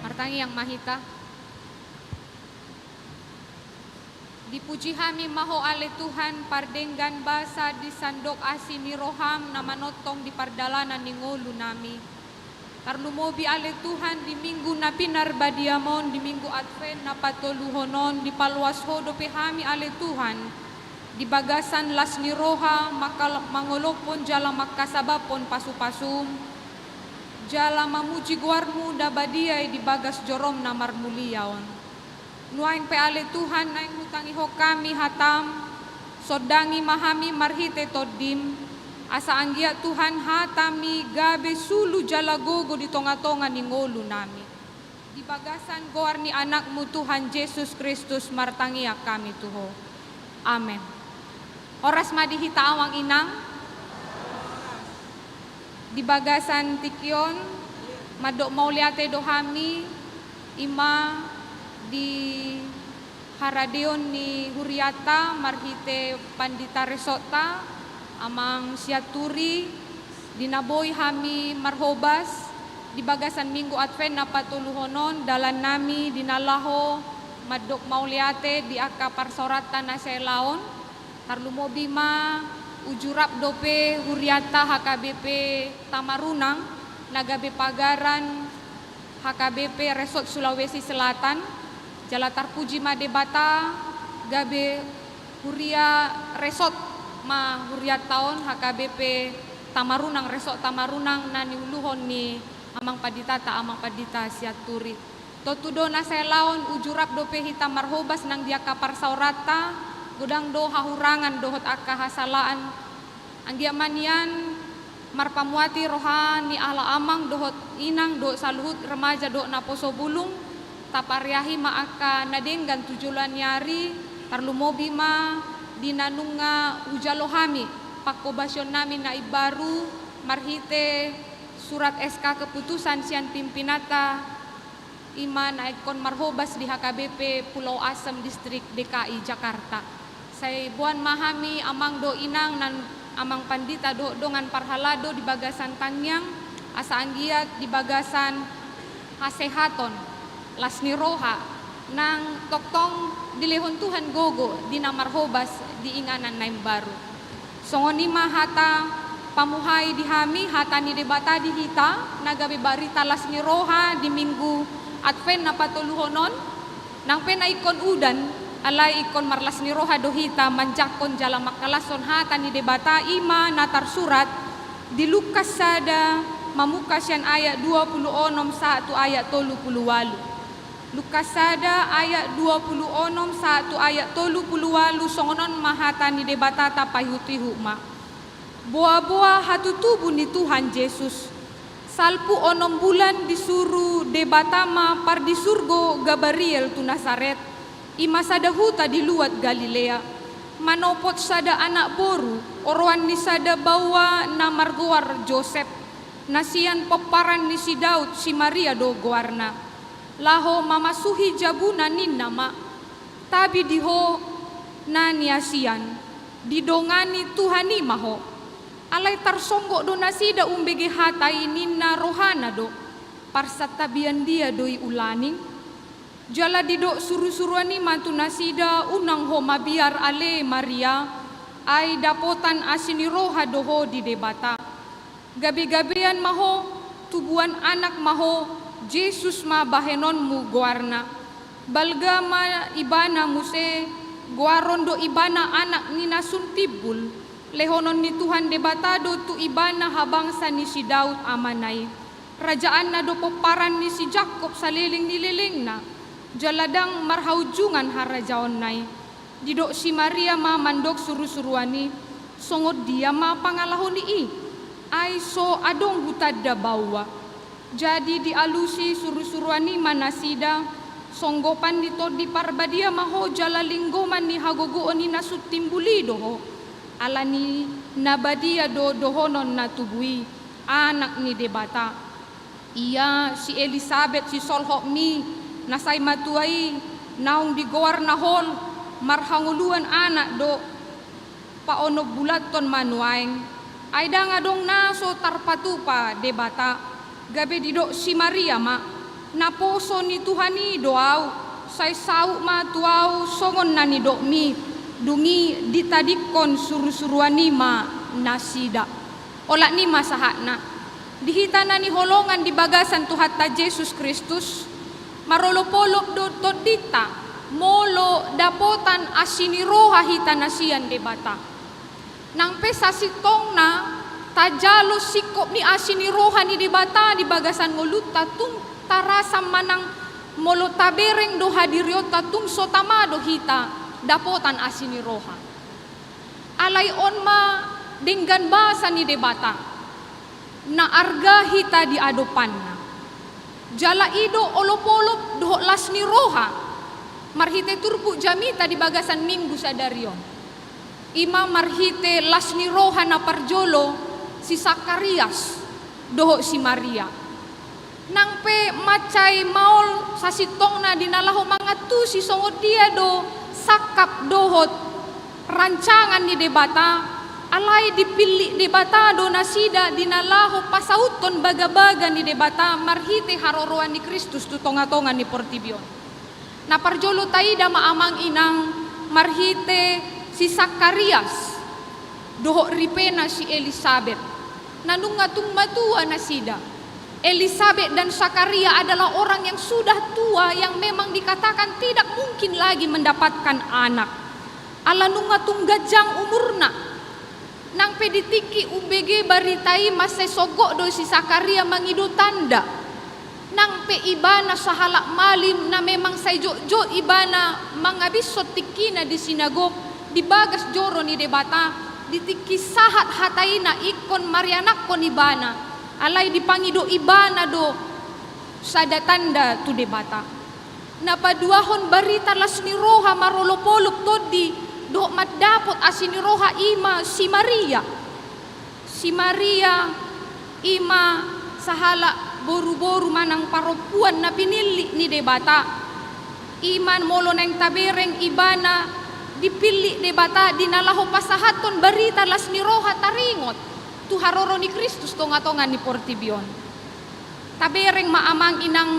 Martangiang ma hita. Dipuji hami ma Ho ale Tuhan, pardenggan basa di sandok asi ni roham na manongtong di pardalanan ni ngolunami. Tarlumobi ale Tuhan, di Minggu na pinarbadiam on, di Minggu Advent na patoluhon on, dipaloas Ho dope hami ale Tuhan, di bagasan las ni roha, mangkal-, mangolophon jala mangkasabaphon pasu-pasuM, jala mamuji goarMu na badia i di bagas joroM na marmulia on. Nuaeng pe ale Tuhan, naeng hutangihon hami hataM, sondangi ma hami marhite TondiM, asa anggiat Tuhan hataMi gabe sulu jala gogo di tonga-tonga ni ngolunami. Di bagasan goar ni AnakMu Tuhan Jesus Kristus martangiang hami tu Ho. Amen. Horas ma di hita amang inang. Di bagasan tingki on, mandok mauliate do hami, i ma di haradeon ni hurianta marhite pandita resortta, Amang Sianturi, di na boi hami marhobas, di bagasan Minggu Advent na patoluhon on, dalannami di na laho mandok mauliate di angka parsaoranta na saelaon, tarlumobi ma uju rap dope hurianta HKBP Tamarunang, na gabe pagaran HKBP Resort Sulawesi Selatan, jala tarpuji ma Debata, gabe huria resort ma hurianta on, HKBP Tamarunang, Resort Tamarunang na niuluhon ni Amang Panditanta, Amang Pandita Sianturi. Tontu do na saelaon, uju rap dope hita marhobas nang di angka parsaoranta, godang do hahurangan dohot angka hasalaan. Anggiat ma nian marpamuati roha ni ala amang dohot inang dohot saluhut remaja dohot naposo bulung, tapariahi ma angka na denggan tu joloan ni ari, tarlumobi ma di na nunga hujalo hami, pangkobasionnami na imbaru, marhite surat S K keputusan sian pimpinanta, i ma na ingkon marhobas di HKBP Pulau Asem, Distrik DKI Jakarta. Sai boan ma hami, amang dohot inang, nang amang pandita dohot dongan parhalado di bagasan tangiang, asa anggiat di bagasan hasehaton, las ni roha, nang tongtong dilehon Tuhan gogo di na marhobas di inganan na imbaru. Songon i ma hata pamuhai di hami, hata ni Debata di hita, na gabe barita las ni roha di Minggu Advent na patoluhon on, nang pe na ingkon udan, alai ingkon marlas ni roha do hita manjangkon jala mangkalashon hata ni Debata, i ma na tarsurat di Lukas sada, mamungka sian ayat dua pulu onom sahat tu ayat tolu pulu ualu. Lukas sada ayat dua pulu onom sahat tu ayat tolu pulu ualu, songon on ma hata ni Debata, tapaihut-ihut ma. Boa-boa hatutubu ni Tuhan Jesus. Salpu onom bulan disuru Debata ma pardisurgo Gabariel tu Nasaret, i ma sada huta di luat Galilea. Manopot sada anak boru, oroan ni sada baoa na margoar Josep, na sian pomparan ni si Daud, si Maria do goarna. Laho mamasuhi jabuna ninna ma, tabi di ho na niasian, didongani Tuhan i ma ho. Alai tarsonggot do nasida umbege hata i, ninna rohana do, parsantabian dia do i ulaning? Jala didok surusuruan i ma tu nasida, unang ho mabiar ale Maria, ai dapotan asi ni roha do ho di Debata. Gabegabean ma ho, tubuan anak ma ho, Jesus ma bahenonmu goarna. Balga ma ibana muse, goaron do ibana anak ni na sun timbul. Lehonon ni Tuhan Debata do tu ibana habangsa ni si Daud amana i. Rajaanna do pomparan ni si Jakkob saleleng ni lelengna, jala ndang marhaujungan harajaonna i. Didok si Maria ma mandok surusuruan i, songon dia ma pangalaho ni i, ai so adong hutanda baoa. Jadi dialusi surusuruan i ma nasida, songgopan ni Tondi Parbadia ma ho jala linggoman ni hagogoon ni na sun timbul i do ho. Ala ni na badia do dohonon na tubu i, Anak ni Debata. Ia si Elisabet sisolhotmi, na sai matua i, naung digoar na hol, marhangoluan anak do, paonombulanhon ma nuaeng. Ai ndang adong na so tarpatupa Debata. Gabe didok si Maria ma, naposo ni Tuhan i do ahu, sai saut ma tu ahu songon na nidokmi. Dung i ditadingkon surusuruan i ma nasida. Olat ni i ma sahatna. Di hita na niholongan di bagasan Tuhanta Jesus Kristus, marolopolop do tondinta, molo dapotan asi ni roha hita na sian Debata. Nang pe sasintongna tajalo singkop ni asi ni roha ni Debata di bagasan ngolunta, tung tarasa manang molo tabereng do hadirionta tung so tama do hita dapotan asi ni roha. Alai on ma denggan basa ni Debata, na arga hita di adopanna. Jala i do olopolop dohot las ni roha marhite turpuk jamita di bagasan Minggu sadari on. I ma marhite las ni roha na parjolo si Sakarias dohot si Maria. Nang pe mansai maol sasintongna di na laho mangantusi songon dia do sangkap dohot rancangan ni Debata, alai dipillit Debata do nasida di na laho pasauthon bagabaga ni Debata marhite haroroan ni Kristus tu tongatonga ni portibi on. Na parjolo taida ma amang inang marhite si Sakarias dohot ripena si Elisabet, na nunga tung matua nasida. Elisabet dan Sakaria adalah orang yang sudah tua, yang memang dikatakan tidak mungkin lagi mendapatkan anak. Ala nunga tung ganjang umurna. Nang pe di tingki umbege barita i, mansai sogot do si Sakaria mangido tanda. Nang pe ibana sahalak malim na memang sai jotjot ibana mangabishon tingkina di sinagog di bagas joro ni Debata, di tingki sahat hata i na ingkon marianakhon ibana, alai dipangido ibana do sada tanda tu Debata. Na paduahon barita las ni roha marolopolop tondi dohot mandapot asi ni roha i ma si Maria. Si Maria i ma sahalak boruboru manang parompuan na pinillit ni Debata. I ma molo naeng tabereng ibana dipillit Debata di na laho pasahathon barita las ni roha taringot tu haroro ni Kristus tongatonga ni portibi on. Tabereng ma amang inang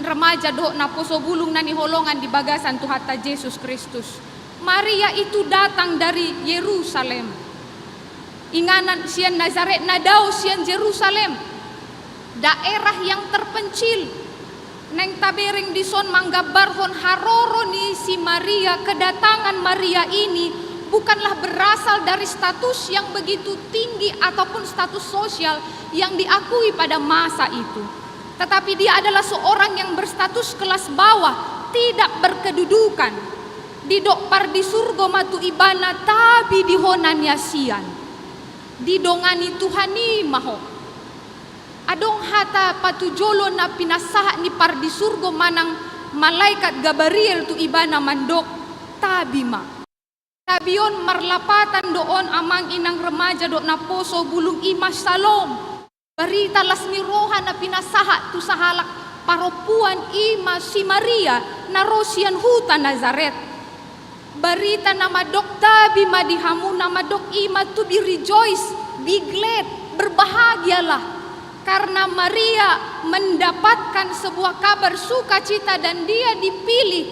remaja dohot naposo bulung na niholongan di bagasan Tuhanta Jesus Kristus. Maria itu datang dari Yerusalem. Inganan sian Nazaret na dao sian Jerusalem. Daerah yang terpencil. Naeng tabereng dison manggambarhon haroro ni si Maria, kedatangan Maria ini bukanlah berasal dari status yang begitu tinggi ataupun status sosial yang diakui pada masa itu. Tetapi dia adalah seorang yang berstatus kelas bawah, tidak berkedudukan. Didok pardisurgo ma tu ibana, tabi di hona ni asian. Didongani Tuhan i ma ho. Adong hata patujolo na pinasahat ni pardisurgo manang malaikat Gabriel tu ibana mandok, tabi ma. Tabi on marlapatan do on amang inang remaja dohot naposo bulung i ma Salom. Barita las ni roha na pinasahat tu sahalak parompuan i ma si Maria na ro sian huta Nazaret. Barita na mandok tabi ma di hamu na mandok i ma to be rejoice, be glad, berbahagialah. Karena Maria mendapatkan sebuah kabar sukacita dan dia dipilih.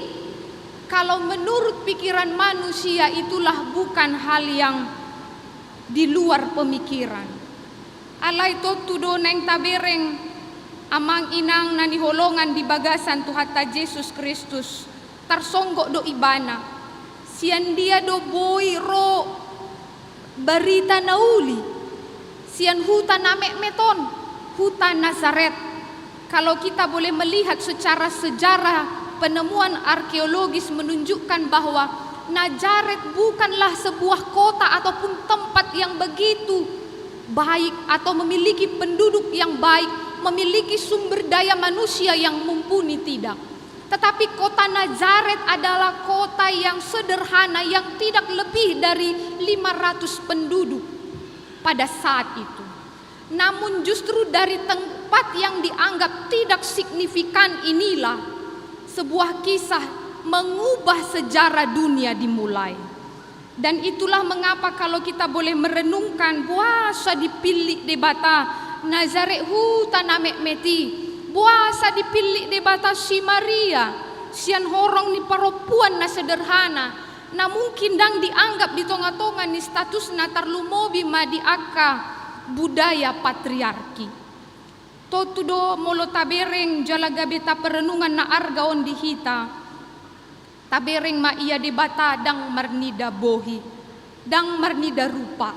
Kalau menurut pikiran manusia itulah bukan hal yang di luar pemikiran. Alai tontu do naeng tabereng amang inang na niholongan di bagasan Tuhanta Jesus Kristus. Tarsonggot do ibana. Sian dia do boi ro barita na uli? Sian huta na metmet on, huta Nazaret. Kalau kita boleh melihat secara sejarah, penemuan arkeologis menunjukkan bahwa Nazaret bukanlah sebuah kota ataupun tempat yang begitu baik atau memiliki penduduk yang baik, memiliki sumber daya manusia yang mumpuni, tidak. Tetapi kota Nazaret adalah kota yang sederhana, yang tidak lebih dari lima ratus penduduk pada saat itu. Namun justru dari tempat yang dianggap tidak signifikan inilah sebuah kisah mengubah sejarah dunia dimulai. Dan itulah mengapa kalau kita boleh merenungkan, boasa dipillit Debata Nazaret, huta na metmet i, boasa dipillit Debata si Maria sian horong ni parompuan na sederhana, na mungkin ndang dianggap di tongatonga ni statusna, tarlumobi ma di angka budaya patriarki. Tontu do molo tabereng jala gabe taparenungan na arga on di hita, tabereng ma ia Debata ndang marnida bohi, ndang marnida rupa.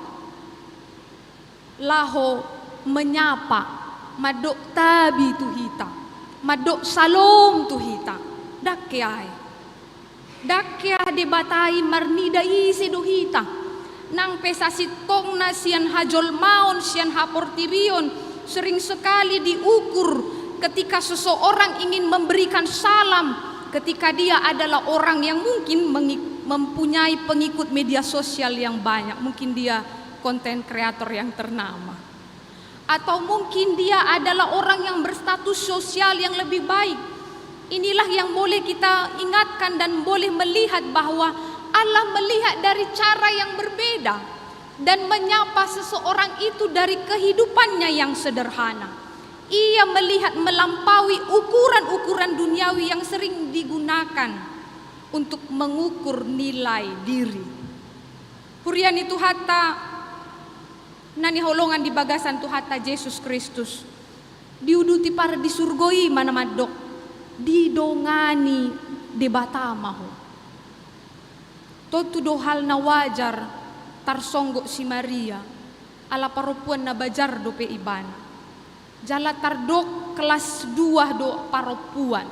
Laho menyapa, mandok tabi tu hita, mandok salom tu hita, ndang keai. Ndang keai Debata i marnida ise do hita. Nang pe sasintongna sian hajolmaon, sian haportibion, sering sekali diukur ketika seseorang ingin memberikan salam, ketika dia adalah orang yang mungkin mengi-, mempunyai pengikut media sosial yang banyak, mungkin dia konten kreator yang ternama. Atau mungkin dia adalah orang yang berstatus sosial yang lebih baik. Inilah yang boleh kita ingatkan dan boleh melihat bahwa Allah melihat dari cara yang berbeda dan menyapa seseorang itu dari kehidupannya yang sederhana. Ia melihat melampaui ukuran-ukuran duniawi yang sering digunakan untuk mengukur nilai diri. Huria ni Tuhanta, na hinaholongan di bagasan Tuhanta Jesus Kristus, diuduti pardisurgo i ma na mandok, didongani Debata ma ho. Tontu do hal na wajar tarsonggot si Maria, ala parompuan na bajar dope ibana. Jala tardok kelas dua do parompuan.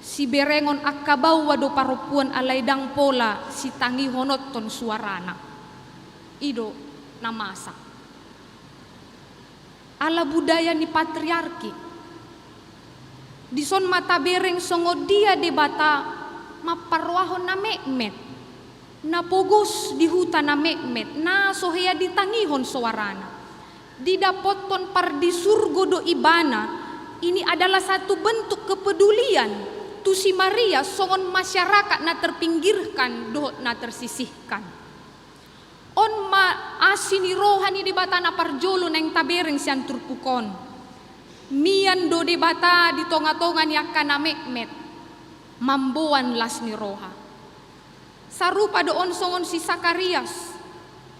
Siberengon angka baoa do parompuan, alai ndang pola sitangihononhon suarana. I do na masa. Ala budaya ni patriarki. Dison ma tabereng songon dia Debata mamparrohahon na metmet, na pogos di huta na metmet, na so hea ditangihon soarana. Didapothon pardisurgo do ibana, ini adalah satu bentuk kepedulian tu si Maria songon masyarakat na terpinggirkan dohot na tersisihkan. On ma asi ni roha ni Debata na parjolo naeng tabereng sian turpuk on. Mian do Debata di tonga-tonga ni angka na metmet, mamboan las ni roha. Sarupa do on songon si Sakarias,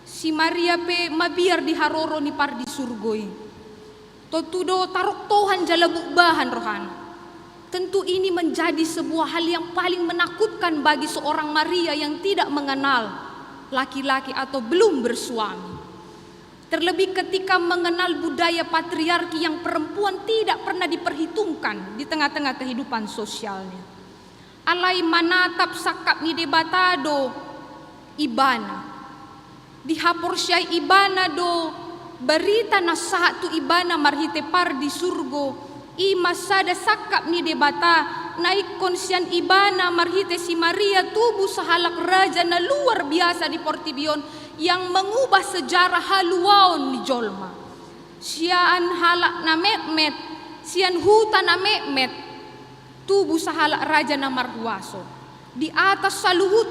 si Maria pe mabiar di haroro ni pardisurgo i. Tontu do taroktohan jala bukbahan rohana. Tentu ini menjadi sebuah hal yang paling menakutkan bagi seorang Maria yang tidak mengenal laki-laki atau belum bersuami. Terlebih ketika mengenal budaya patriarki yang perempuan tidak pernah diperhitungkan di tengah-tengah kehidupan sosialnya. Alai manatap sangkap ni Debata do ibana. Dihaporseai ibana do barita na sahat tu ibana marhite pardisurgo, i ma sada sangkap ni Debata na ingkon sian ibana marhite si Maria tubu sahalak raja na luar biasa di portibi on, yang mengubah sejarah haluaon ni jolma. Sian halak na metmet, sian huta na metmet, tubu sahalak raja na marhuaso. Di atas saluhut,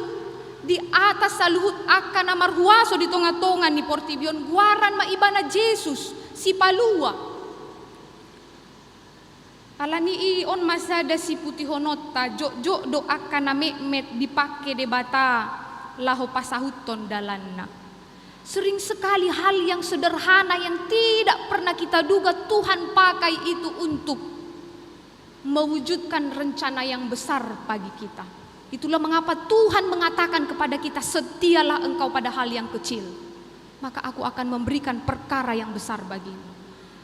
di atas saluhut angka na marhuaso di tonga-tonga ni portibi on, goaran ma ibana Jesus, Sipalua. Alani i on ma sada siputihononta, jotjot do angka na metmet dipangke Debata laho pasahuthon dalanna. Sering sekali hal yang sederhana yang tidak pernah kita duga Tuhan pakai itu untuk mewujudkan rencana yang besar bagi kita. Itulah mengapa Tuhan mengatakan kepada kita, "Setialah engkau pada hal yang kecil, maka Aku akan memberikan perkara yang besar bagimu."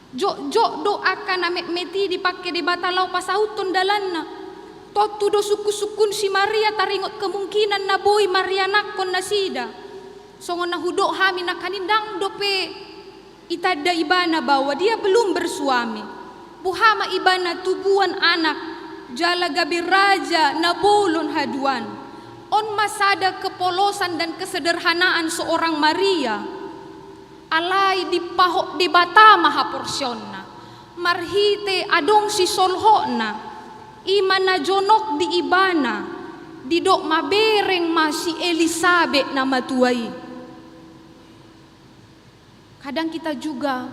Jotjot do angka na metmet i dipangke Debata laho pasahuthon dalanna. Tontu do sungkunsungkun si Maria taringot kemungkinan na boi marianakhon nasida. Songon na hudok hami nangkaning, ndang dope itanda ibana bahwa dia belum bersuami. Boha ma ibana tubuan anak, jala gabe raja na bolon haduan. On ma sada kepolosan dan kesederhanaan seorang Maria. Alai dipahot Debata ma haporseaonna, marhite adong sisolhotna, i ma na jonok di ibana, didok mabereng ma si Elisabet na matua i. Kadang kita juga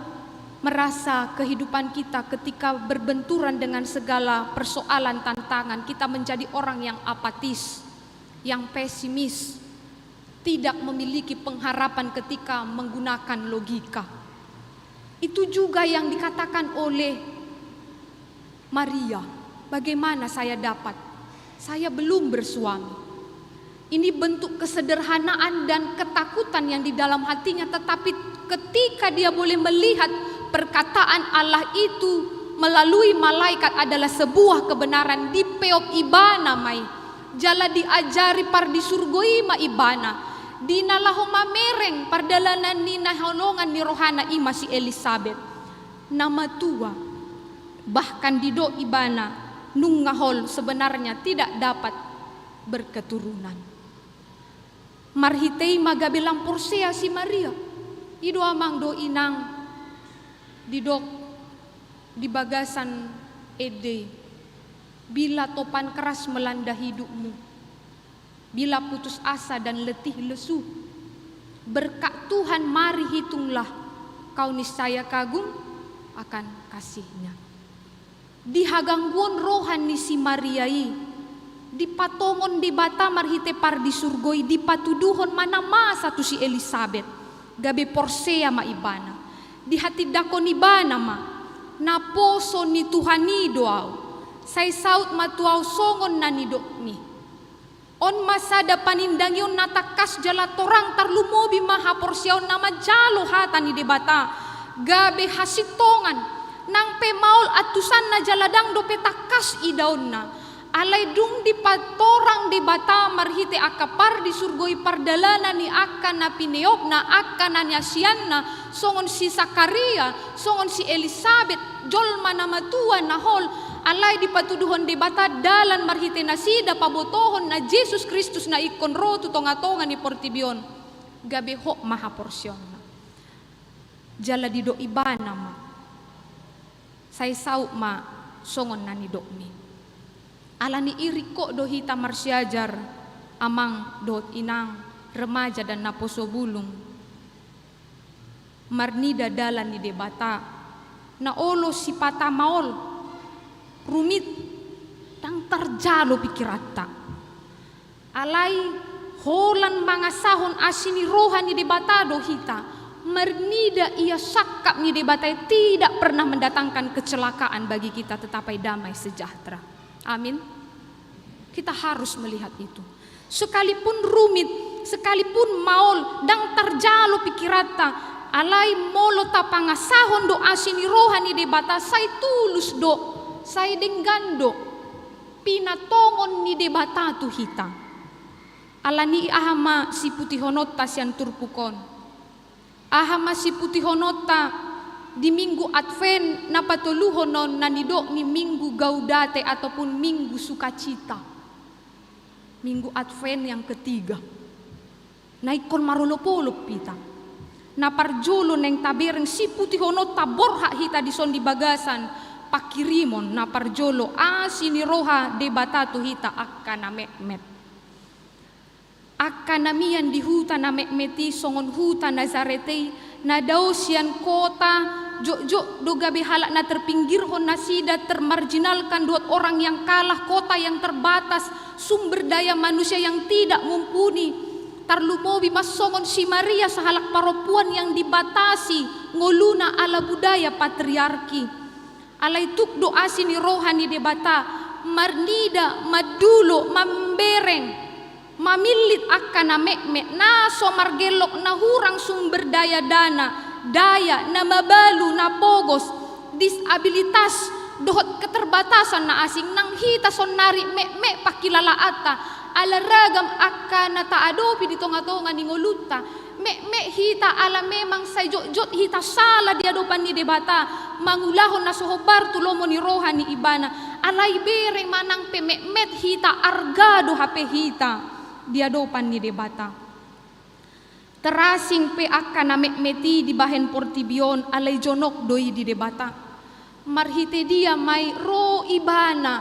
merasa kehidupan kita ketika berbenturan dengan segala persoalan, tantangan, kita menjadi orang yang apatis, yang pesimis, tidak memiliki pengharapan ketika menggunakan logika. Itu juga yang dikatakan oleh Maria, "Bagaimana saya dapat? Saya belum bersuami." Ini bentuk kesederhanaan dan ketakutan yang di dalam hatinya, tetapi ketika dia boleh melihat perkataan Allah itu melalui malaikat adalah sebuah kebenaran, dipeop ibana ma i. Jala diajari pardisurgo i ma ibana. Di na laho mamereng pardalanan ni na hinaholongan ni rohana i ma si Elisabet. Na matua, bahkan didok ibana, nunga hol sebenarnya tidak dapat berketurunan. Marhite i ma gabe lam porsea si Maria. I do amang dohot inang didok di bagasan ende i, bila topan keras melanda hidupmu, bila putus asa dan letih lesu, berkat Tuhan mari hitunglah, kau niscaya kagum akan kasih-Nya. Di hagangguon roha ni si Maria i, dipatongon Debata marhite pardisurgo i, dipatuduhon ma na masa tu si Elisabet, gabe porsea ma ibana. Dihatindangkon ibana ma, naposo ni Tuhan i do ahu, sai saut ma tu ahu songon na nidokmi. On ma sada panindangion na tangkas jala torang, tarlumobi ma haporseaon na manjalo hata ni Debata, gabe hasintongan, nang pe maol antusanna jala ndang dope tangkas idaonna. Alai dung dipatorang Debata marhite angka pardisurgoi pardalanan ni angka na pineopna, angka na niasianna, songon si Sakaria, songon si Elisabet, jolma na matua na hol, alai dipatuduhon Debata dalan marhite nasida pabotohon na Jesus Kristus na ingkon ro tu tongatonga ni portibi on, gabe hot ma haporseaonna. Jala didok ibana ma, sai saut ma songon na nidokmi. Alani i ringkot do hita marsiajar, amang dohot inang, remaja dan naposo bulung, marnida dalan ni Debata, na olo sipata maol, rumit, ndang tarjalo pikiranta. Alai holan mangasahon asi ni roha ni Debata do hita, marnida ia sangkap ni Debata i tidak pernah mendatangkan kecelakaan bagi kita, tetapi damai sejahtera. Amin. Kita harus melihat itu. Sekalipun rumit, sekalipun maol, ndang tarjalo pikiranta, alai molo tapangasahon do asi ni roha ni Debata, sai tulus do, sai denggan do, pinatongon ni Debata tu hita. Alani i aha ma siputihononta sian turpuk on? Aha ma siputihononta di Minggu Advent na patoluhon on, na nidok ni Minggu Gaudete ataupun Minggu Sukacita? Minggu Advent yang ketiga. Na ingkon marolopolop hita. Na parjolo naeng tabereng siputihononta borhat hita dison di bagasan pangkirimon, na parjolo asi ni roha Debata tu hita angka na metmet. Angka na mian di huta na metmet i songon huta Nasaret i, na dao sian kota, jotjot do gabe halak na terpinggirhon nasida, termarjinalkan dohot orang yang kalah, kota yang terbatas, sumber daya manusia yang tidak mumpuni. Tarlumobi ma songon si Maria, sahalak parompuan yang dibatasi ngoluna ala budaya patriarki. Alai tuk do asi ni roha ni Debata, marnida, mandulo, mambereng, mamillit angka na metmet, na so margellok, na hurang sumber daya dana, daya, na mabalu, na pogos, disabilitas, dohot keterbatasan na asing, nang hita saonnari metmet pangkilalaanta, ala ragam angka na taadopi di tongatonga ni ngolunta, metmet hita ala memang sai jotjot hita sala di adopan ni Debata, mangulahon na so hombar tu lomo ni roha ni Ibana, alai bereng ma nang pe metmet hita, arga do hape hita di adopan ni Debata. Terasing pe angka na metmet i dibahen portibi on, alai jonok do i di Debata. Marhite dia ma i ro Ibana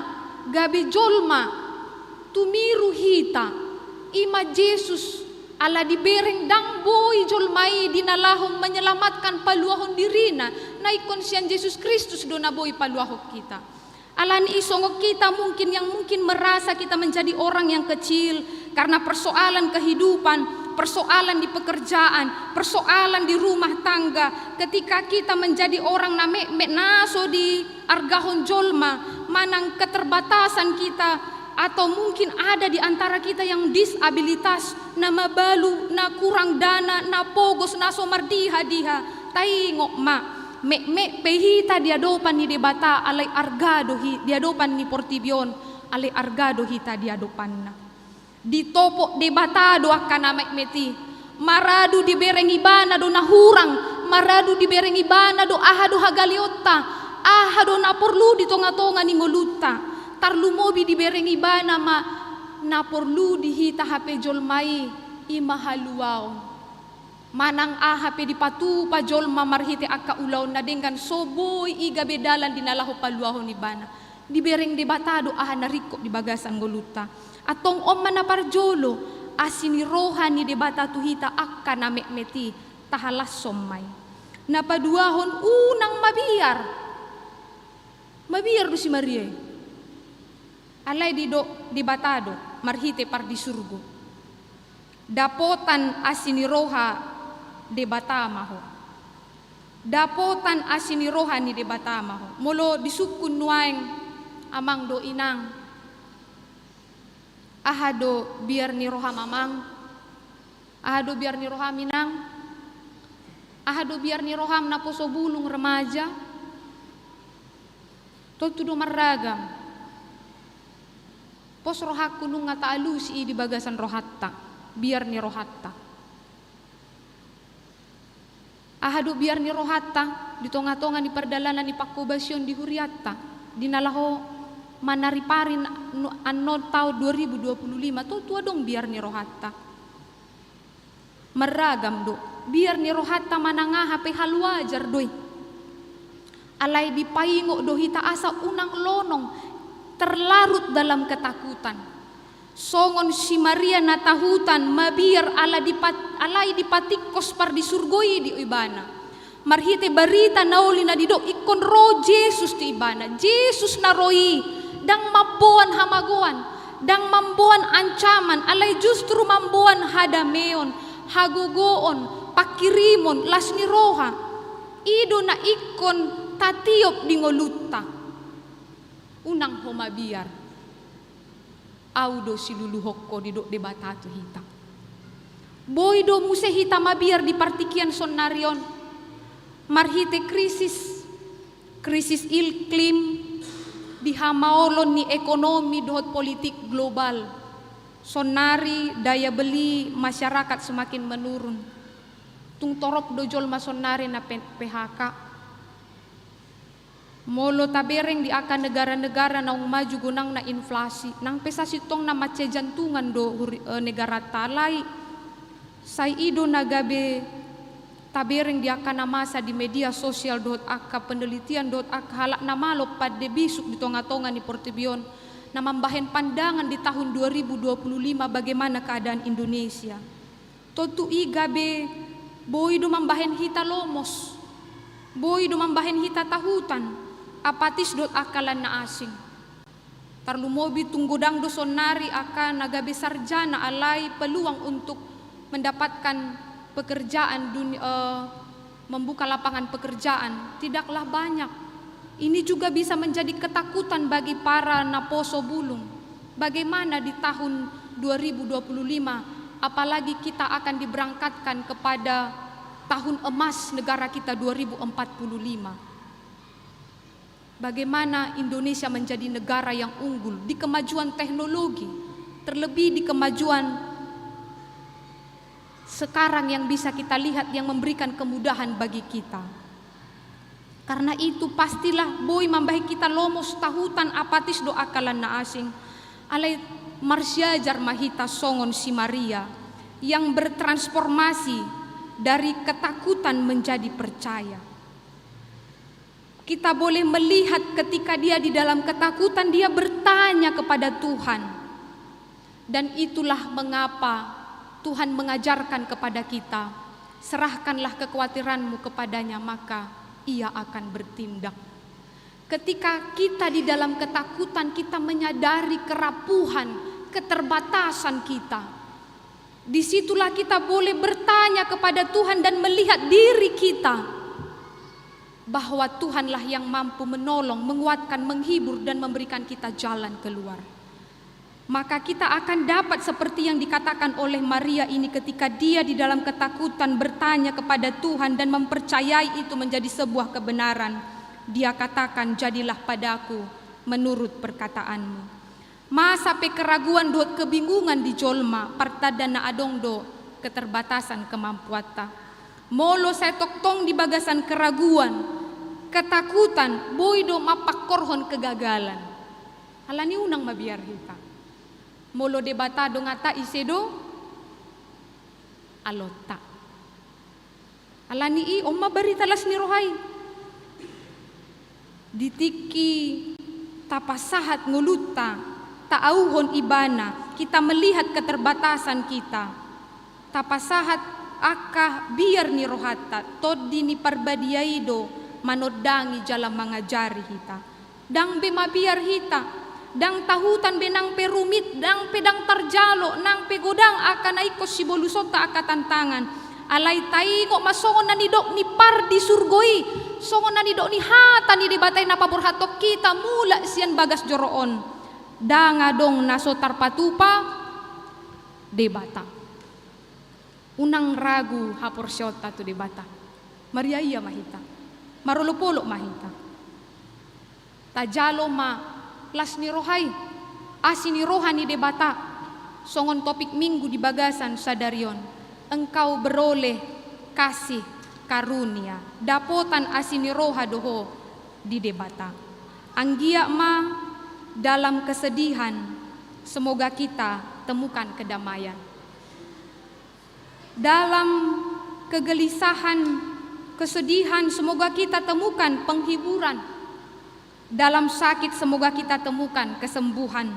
gabe jolma, tumiru hita, i ma Jesus, ala dibereng ndang boi jolma i di na laho menyelamatkan, paluahon dirina, na ingkon sian Jesus Kristus do na boi paluahon hita. Alani i songon kita mungkin, yang mungkin merasa kita menjadi orang yang kecil karena persoalan kehidupan, persoalan di pekerjaan, persoalan di rumah tangga, ketika kita menjadi orang na metmet, na so diargahon jolma, manang keterbatasan kita, atau mungkin ada di antara kita yang disabilitas, na mabalu, na kurang dana, na pogos, na so mardiha-diha, taingot ma, metmet pe hita di adopan ni Debata, alai arga do hi-, di adopan ni portibi on, alai arga do hita di adopanna. Ditopot Debata do angka na metmet i. Maradu dibereng Ibana do na hurang, maradu dibereng Ibana do aha do hagaleonta, aha do na porlu di tonga-tonga ni ngolunta. Tarlumobi dibereng Ibana ma na porlu di hita hape jolma i, i ma haluaon. Manang aha pe dipatupa jolma marhite angka ulaonna, denggan so boi i gabe dalan di na laho paluahon ibana. Dibereng Debata do aha na ringkot di bagasan ngolunta. Antong on ma na parjolo, asi ni roha ni Debata tu hita angka na metmet i, tahalashon ma i. Na paduahon, unang mabiar. Mabiar do si Maria i. Alai didok Debata do marhite pardisurgo. Dapotan asi ni roha Debata ma ho. Dapotan asi ni roha ni Debata ma ho. Molo disungkun nuaeng, amang dohot inang, aha do biar ni roham, amang? Aha do biar ni roham, inang? Aha do biar ni roham, naposo bulung, remaja? Tontu do marragam. Pos rohangku nunga taalusi i di bagasan rohanta, biar ni rohanta. Aha do biar ni rohanta di tonga-tonga ni pardalanan ni pangkobasion di hurianta, di na laho manaripari n-, annon taon dua ribu dua puluh lima, tontu adong biar ni rohanta. Marragam do, biar ni rohanta manang aha pe hal wajar do i. Alai dipaingot do hita asa unang lonong, terlarut dalam ketakutan. Songon si Maria na tahutan, mabiar ala dipat-, alai dipatingkos pardisurgo i di ibana. Marhite barita na uli na didok ingkon ro Jesus tu ibana. Jesus na ro i, ndang mamboan hamagoan, ndang mamboan ancaman, alai justru mamboan hadameon, hagogoon, pangkirimon, las ni roha. I do na ingkon tatiop di ngolunta. Unang ho mabiar. Ahu do siluluhon ho, didok Debata tu hita. Boi do muse hita mabiar di partingkian saonnari on. Marhite krisis, krisis iklim, di hamaolon ni ekonomi dohot politik global. Saonnari daya beli masyarakat semakin menurun. Tung torop do jolma saonnari na P-, P H K. Molo tabereng di angka negara-negara naung maju gonangna inflasi, nang pe sasintongna mansai jantungan do huri-, eh, negaranta, alai sai i do na gabe tabereng di angka na masa di media sosial dohot angka penelitian dohot angka halak na malo pande bisuk di tonga-tonga ni portibi on, na mambahen pandangan di tahun dua ribu dua puluh lima bagaimana keadaan Indonesia. Tontu i gabe boi do mambahen hita lomos, boi do mambahen hita tahutan, apatis dohot angka lan na asing. Tarlumobi tung godang do saonnari angka na gabe sarjana alai peluang untuk mendapatkan pekerjaan duni-, eh, membuka lapangan pekerjaan tidaklah banyak. Ini juga bisa menjadi ketakutan bagi para naposo bulung. Bagaimana di tahun dua ribu dua puluh lima, apalagi kita akan diberangkatkan kepada tahun emas negara kita dua ribu empat puluh lima. Bagaimana Indonesia menjadi negara yang unggul di kemajuan teknologi, terlebih di kemajuan sekarang yang bisa kita lihat yang memberikan kemudahan bagi kita. Karena itu, pastilah boi mambahen hita lomos, tahutan, apatis dohot angka lan na asing. Alai marsiajar ma hita songon si Maria yang bertransformasi dari ketakutan menjadi percaya. Kita boleh melihat ketika dia di dalam ketakutan, dia bertanya kepada Tuhan. Dan itulah mengapa Tuhan mengajarkan kepada kita, "Serahkanlah kekhawatiranmu kepada-Nya, maka Ia akan bertindak." Ketika kita di dalam ketakutan, kita menyadari kerapuhan, keterbatasan kita. Di situlah kita boleh bertanya kepada Tuhan dan melihat diri kita, bahwa Tuhanlah yang mampu menolong, menguatkan, menghibur, dan memberikan kita jalan keluar. Maka kita akan dapat seperti yang dikatakan oleh Maria ini, ketika dia di dalam ketakutan bertanya kepada Tuhan dan mempercayai itu menjadi sebuah kebenaran. Dia katakan, "Jadilah padaku menurut perkataanmu." Masa pe keraguan dohot kebingungan di jolma, partanda na adong do keterbatasan kemampuanta. Molo sai tongtong di bagasan keraguan, ketakutan, boi do mampangkorhon kegagalan. Alani unang mabiar hita. Molo Debata donganta, ise do? Alonta. Alani i on ma barita las ni roha i. Di tingki tapasahat ngolunta, taauhon Ibana, kita melihat keterbatasan kita. Tapasahat angka biar ni rohanta, Tondi ni Parbadia i do manondangi jala mangajari hita. Ndang be mabiar hita, ndang tahutan be nang pe rumit, nang pe ndang tarjalo, nang pe godang angka na ingkon sibolusonta angka tantangan. Alai taingot ma songon na nidok ni pardisurgo i, songon na nidok ni hata ni Debata i na paborhathon hita mulak sian bagas joro on. Ndang adong na so tarpatupa Debata. Unang ragu haporseaonta tu Debata. Mariaia ma hita. Marolopolop ma hita. Tajalo ma las ni roha i, asi ni roha ni Debata, songon topik Minggu di bagasan sadari on, engkau beroleh kasih karunia, dapotan asi ni roha do ho di Debata. Anggiat ma dalam kesedihan, semoga kita temukan kedamaian. Dalam kegelisahan, kesedihan, semoga kita temukan penghiburan. Dalam sakit, semoga kita temukan kesembuhan.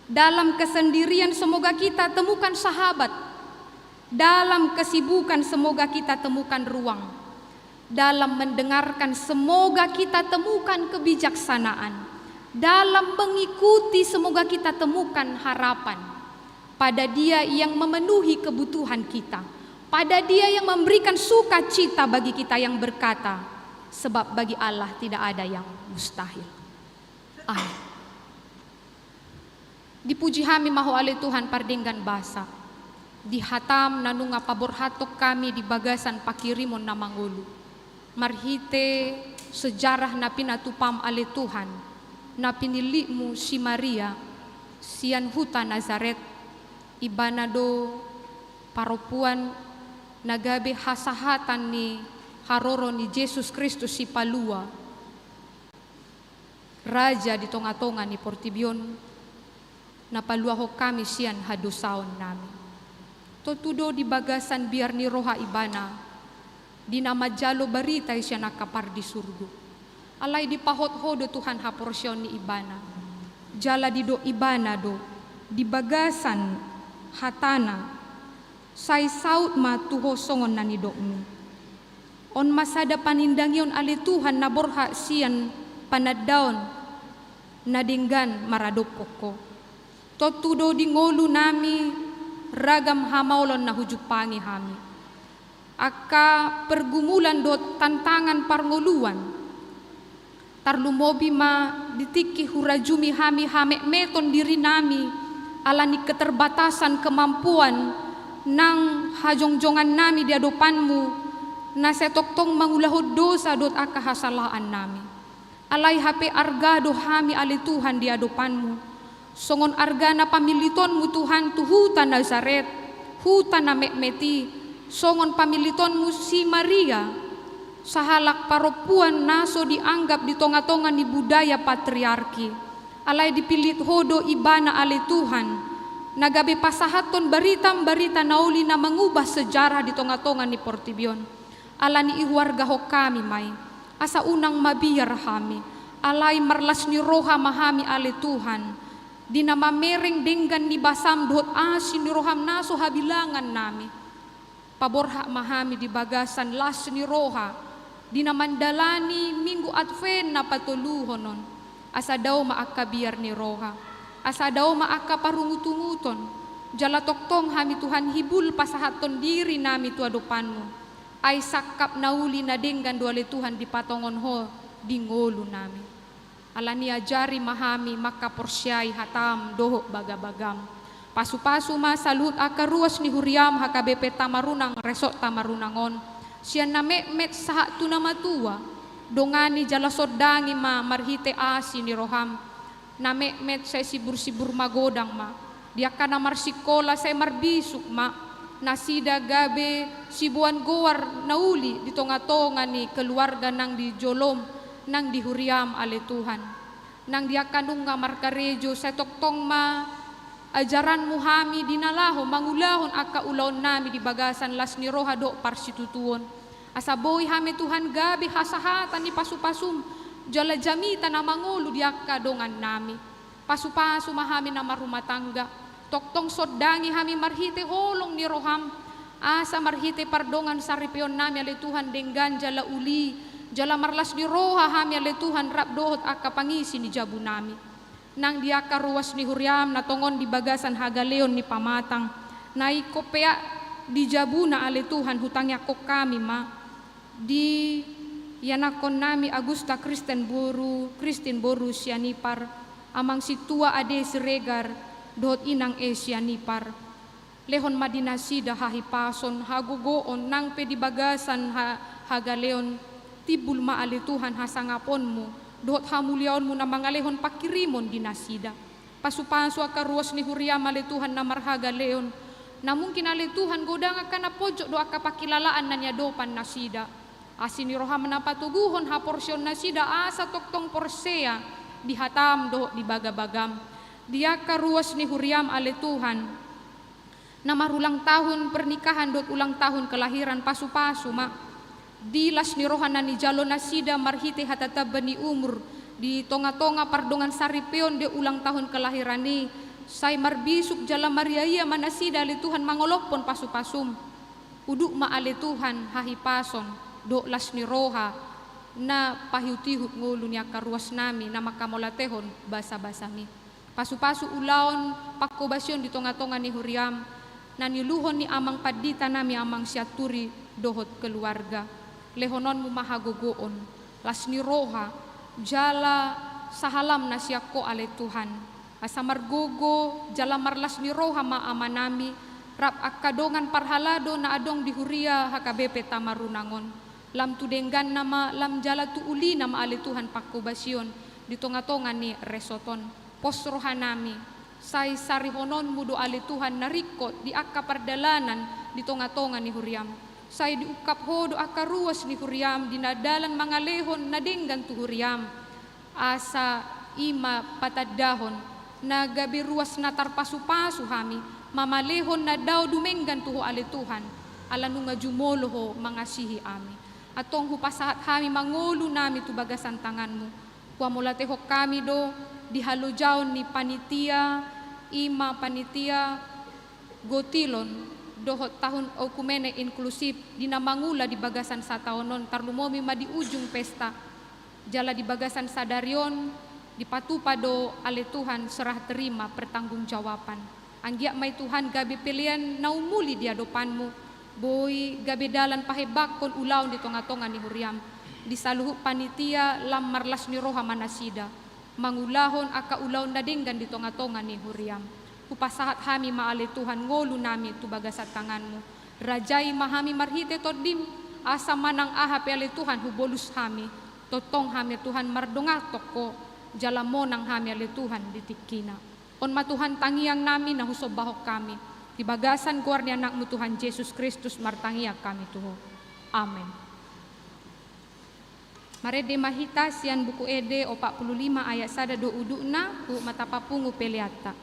Dalam kesendirian, semoga kita temukan sahabat. Dalam kesibukan, semoga kita temukan ruang. Dalam mendengarkan, semoga kita temukan kebijaksanaan. Dalam mengikuti, semoga kita temukan harapan pada Dia yang memenuhi kebutuhan kita, pada Dia yang memberikan sukacita bagi kita, yang berkata, "Sebab bagi Allah tidak ada yang mustahil." Amin. Dipuji hami ma Ho ale Tuhan pardenggan basa, di hataM na nunga paborhathon hami di bagasan panghirimon na mangolu. Marhite sejarah na pinatupaM ale Tuhan, na pinillitMu si Maria, sian huta Nazaret, ibana do parompuan na gabe hasahatan ni haroro ni Jesus Kristus Sipalua, Raja di tonga-tonga ni portibi on, na paluahon hami sian hadosaon nami. Tontu do di bagasan biar ni roha ibana, di na manjalo barita i sian angka pardisurgo. Alai dipahot Ho do Tuhan haporseaon ni ibana. Jala didok ibana do, di bagasan hatana, sai saut ma tu ho songon na nidokMu. On ma sada panindangion ale Tuhan na borhat sian panandaon na denggan maradophon Ho. Tontu do di ngolu nami ragam hamaolon na hujumpangi hami. Angka pergumulan dohot tantangan parngoluan. Tarlumobi ma di tingki hurajumi hami hametmeton diri nami, ala ni keterbatasan kemampuan nang hajongjongan nami di adopanMu, na sai tongtong mangulahon dosa dohot angka hasalaan nami. Alai hape arga do hami ale Tuhan di adopanMu. Songon arga na pamillitonMu Tuhan tu huta Nazaret, huta na metmet i, songon pamillitonMu si Maria, sahalak parompuan na so dianggap di tonga-tonga ni budaya patriarki. Alai dipillit Ho do ibana ale Tuhan, na gabe pasahathon baritaM, barita na uli na mangubah sejarah di tonga-tonga ni portibi on. Ala ni i huargahon hami ma i, asa unang mabiar hami, alai marlas ni roha ma hami ale Tuhan, di na mamereng denggan ni basaM dohot asi ni rohaM na so habilangan nami. Paborhat ma hami di bagasan las ni roha, di na mandalani Minggu Advent na patoluhon on, asa dao ma angka biar ni roha, asa dao ma angka parungutunguton, Jala tongtong hami Tuhan hibul pasahathon diri nami tu adopanMu. Ai sangkap na uli na denggan do ale Tuhan dipatongon Ho di ngolu nami. Alani ajari ma hami mangkaporseai hataM dohot bagabagaM. Pasupasu ma saluhut angka ruas ni huriaM H K B P Tamarunang, Resort Tamarunang on. Sian na metmet sahat tu na matua. Dongani jala sondangi ma marhite asi ni rohaM. Na metmet sai sibursibur magodang ma. Di angka na marsikola sai marbisuk ma. Nasida gabe siboan goar na uli di tongatonga ni keluarga nang di joloM, nang di huriaM ale Tuhan. Nang di angka nunga markarejo sai tongtong ma ajaranMu hami di na laho mangulahon angka ulaon nami di bagasan las ni roha dohot parsitutuon. Asa boi hami Tuhan gabe hasahatan ni pasupasuM, jala jamita na mangolu di angka dongan nami. Pasupasu ma hami na marrumah tangga, tongtong sondangi hami marhite holong ni rohaM, asa marhite pardongan saripeon nami ale Tuhan denggan jala uli, jala marlas ni roha hami ale Tuhan rap dohot angka pangisi ni jabu nami. Nang di angka ruas ni huriaM na tongon di bagasan hagaleon ni pamatang, na ingkon pe di jabuna ale Tuhan hutangiangkon hami ma. Di ianakhon nami Agusta Kristen boru, Kristin boru Sianipar, Amang Sintua Ade Siregar, dohot Inang E Sianipar. Lehon ma di nasida hahipason, hagogoon, nang pe di bagasan ha-, hagaleon, timbul ma ale Tuhan hasangaponMu, dohot hamuliaonMu na mangalehon pangkirimon di nasida. Pasupasu angka ruas ni huriaM ale Tuhan na marhagaleon, na mungkin ale Tuhan godang angka na ponjot dohot angka pangkilalaan na niadopan nasida. Asi ni rohaM na patoguhon haporseaon nasida asa tongtong porsea di hataM dohot di bagabagaM. Di angka ruas ni huriaM ale Tuhan, na marulang tahun pernikahan dohot ulang tahun kelahiran, pasupasu ma. Di las ni roha na nijalo nasida marhite hatatamban ni umur, di tongatonga pardongan saripeon di ulang tahun kelahiran i, sai marbisuk jala mariaia ma nasida ale Tuhan mangolophon pasupasuM. Uduk ma ale Tuhan hahipason dohot las ni roha na pahutihut ngolu ni angka ruas nami na manghamauliatehon basabasaMi. Pasupasu ulaon pangkobasion di tongatonga ni huriaM, na niuluhon ni amang pandita nami Amang Sianturi dohot keluarga. LehononMu ma hagogoon, las ni roha, jala sahalam na sian Ho ale Tuhan. Asa margogo jala marlas ni roha ma amanami, rap angka dongan parhalado na adong di huria H K B P Tamarunang on. Lam tu dengganna ma, lam jala tu ulina ma ale Tuhan pangkobasion di tongatonga ni resort on. Pos rohanami, sai sarihononMu do ale Tuhan na ringkot di angka pardalanan di tongatonga ni huriaM. Sai diungkap Ho do angka ruas ni huriaM di na dalan mangalehon na denggan tu huriaM. Asa i ma patandahon na gabe ruas na tarpasupasu hami mamalehon na dao dumenggan tu Ho ale Tuhan, ala nunga jumolo Ho mangasihi hami. Antong hupasahat hami ma ngolunami tu bagasan tanganMu. Huhamauliatehon hami do di halojaon ni panitia, i ma panitia Gotilon dohot tahun oikumene inklusif di na mangula di bagasan sataon on, tarlumobi ma di ujung pesta. Jala di bagasan sadari on dipatupa do ale Tuhan serah terima pertanggungjawaban. Anggiat ma i Tuhan gabe pelean na umuli di adopanMu, boi gabe dalan pahebakkon ulaon di tongatonga ni huriaM. Di saluhut panitia lam marlas ni roha ma nasida mangulahon angka ulaon na denggan di tongatonga ni huriaM. Hupasahat hami ma ale Tuhan ngolunami tu bagasan tanganMu. Rajai ma hami marhite TondiM, asa manang aha pe ale Tuhan hubolus hami. Tongtong hami Tuhan mardongan tongko, jala monang hami ale Tuhan di tingkina. On ma Tuhan tangiangnami na husombahon hami. Di bagasan goar ni AnakMu Tuhan Jesus Kristus martangiang hami tu Ho. Amen. Marende ma hita sian Buku Ende opat puluh lima ayat sada do udukna, huhut ma tapapungu peleanta.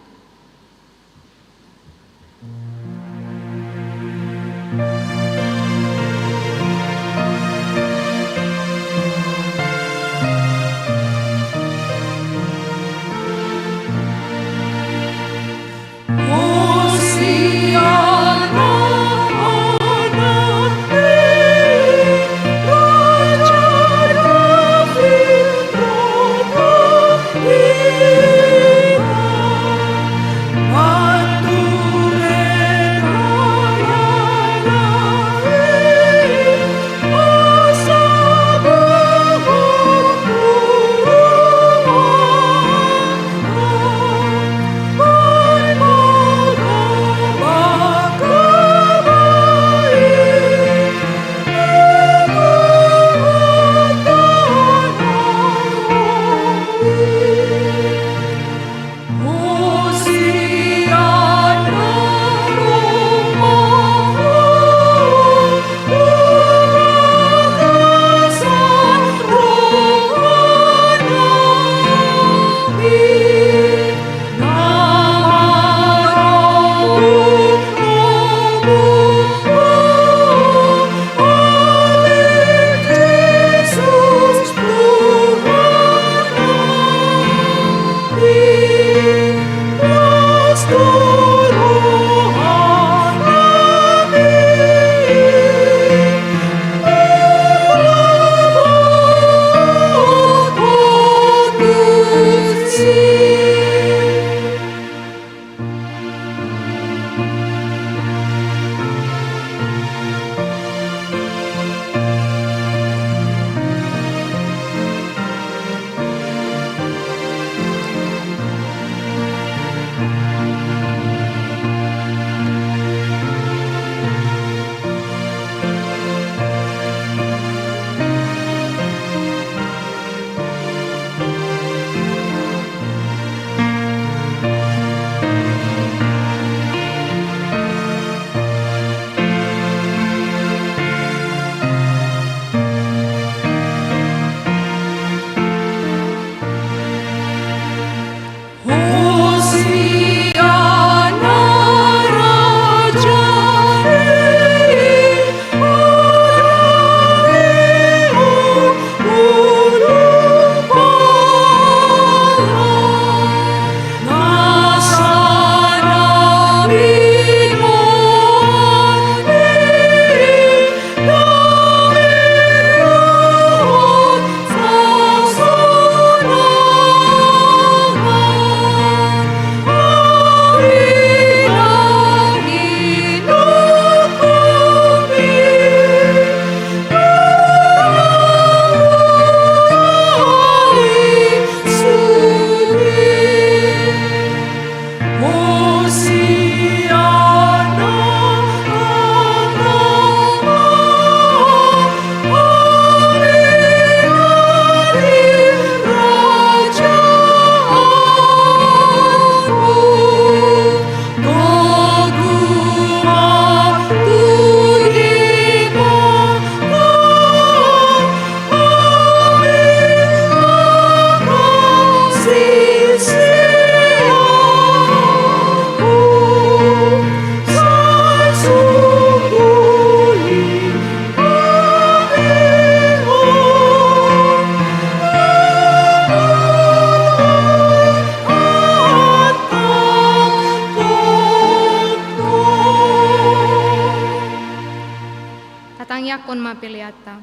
peleanta.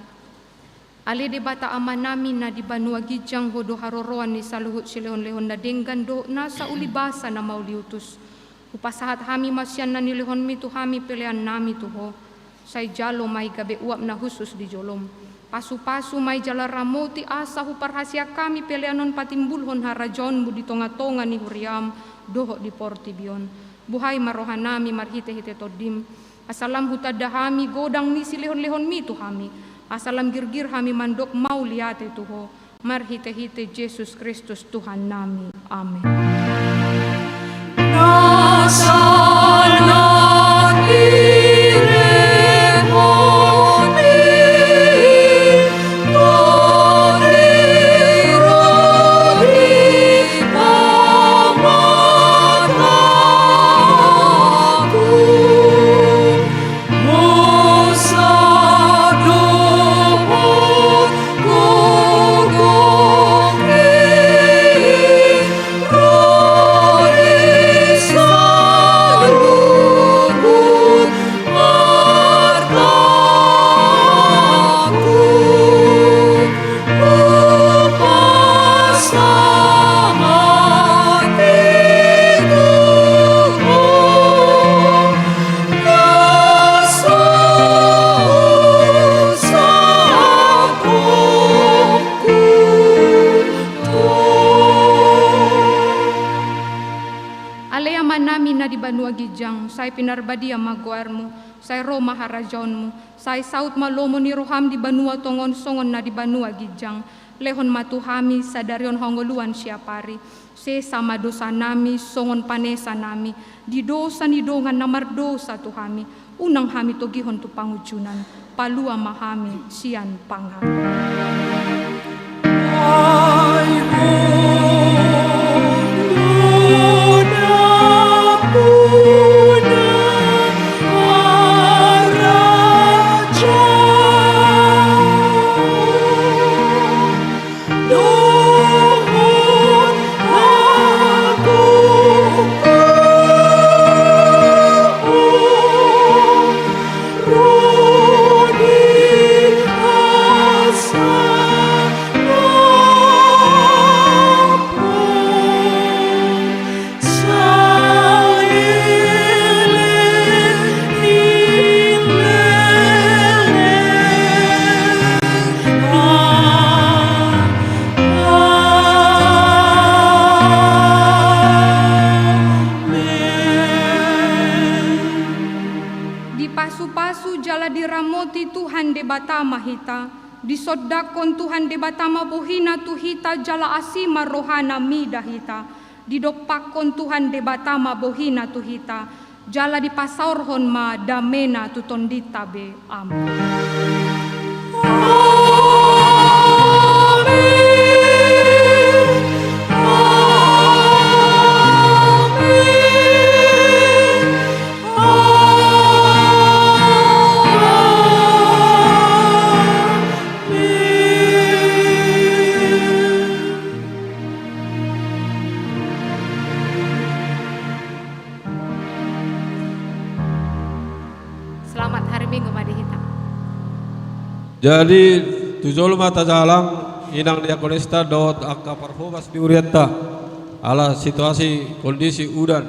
Ale Debata Amanami na di banua ginjang, Ho do haroroan ni saluhut silehonlehon na denggan dohot nasa ulibasa na mauliutus. Hupasahat hami ma sian na nilehonMi tu hami peleannami tu Ho. Sai jalo ma i gabe uap na hushus di joloM. Pasupasu ma i jala ramoti asa huparhaseang hami pelean on patimbulhon harajaonMu di tongatonga ni huriaM dohot di portibi on. Buhai ma rohanami marhitehite TondiM, asa lam hutanda hami godang ni silehonlehonMi tu hami, asa lam girgir hami mandok mauliate tu Ho, marhitehite Jesus Kristus Tuhannami. Amen. Ale Amanami na di banua ginjang, sai pinarbadia ma goarMu, sai ro ma harajaonMu, sai saut ma lomo ni rohaM di banua tonga on songon na di banua ginjang. Lehon ma tu hami sadari on hangoluan siapari. Sesa ma dosanami songon panesanami di dosa ni dongan na mardosa tu hami. Unang hami togihon tu pangunjunan. Palua ma hami sian pangago. Dipasupasu jala diramoti Tuhan Debata ma hita, disondangkon Tuhan Debata ma bohiNa tu hita jala asi ma rohaNa mida hita. Didompakkon Tuhan Debata ma bohiNa tu hita, jala dipasaorhon ma dameNa tu tondinta be. Amen. Selamat hari Minggu ma di hita. Jadi, tu jolo ma tajalang, inang diakonista dohot angka parhobas ni hurianta, ala situasi kondisi udan.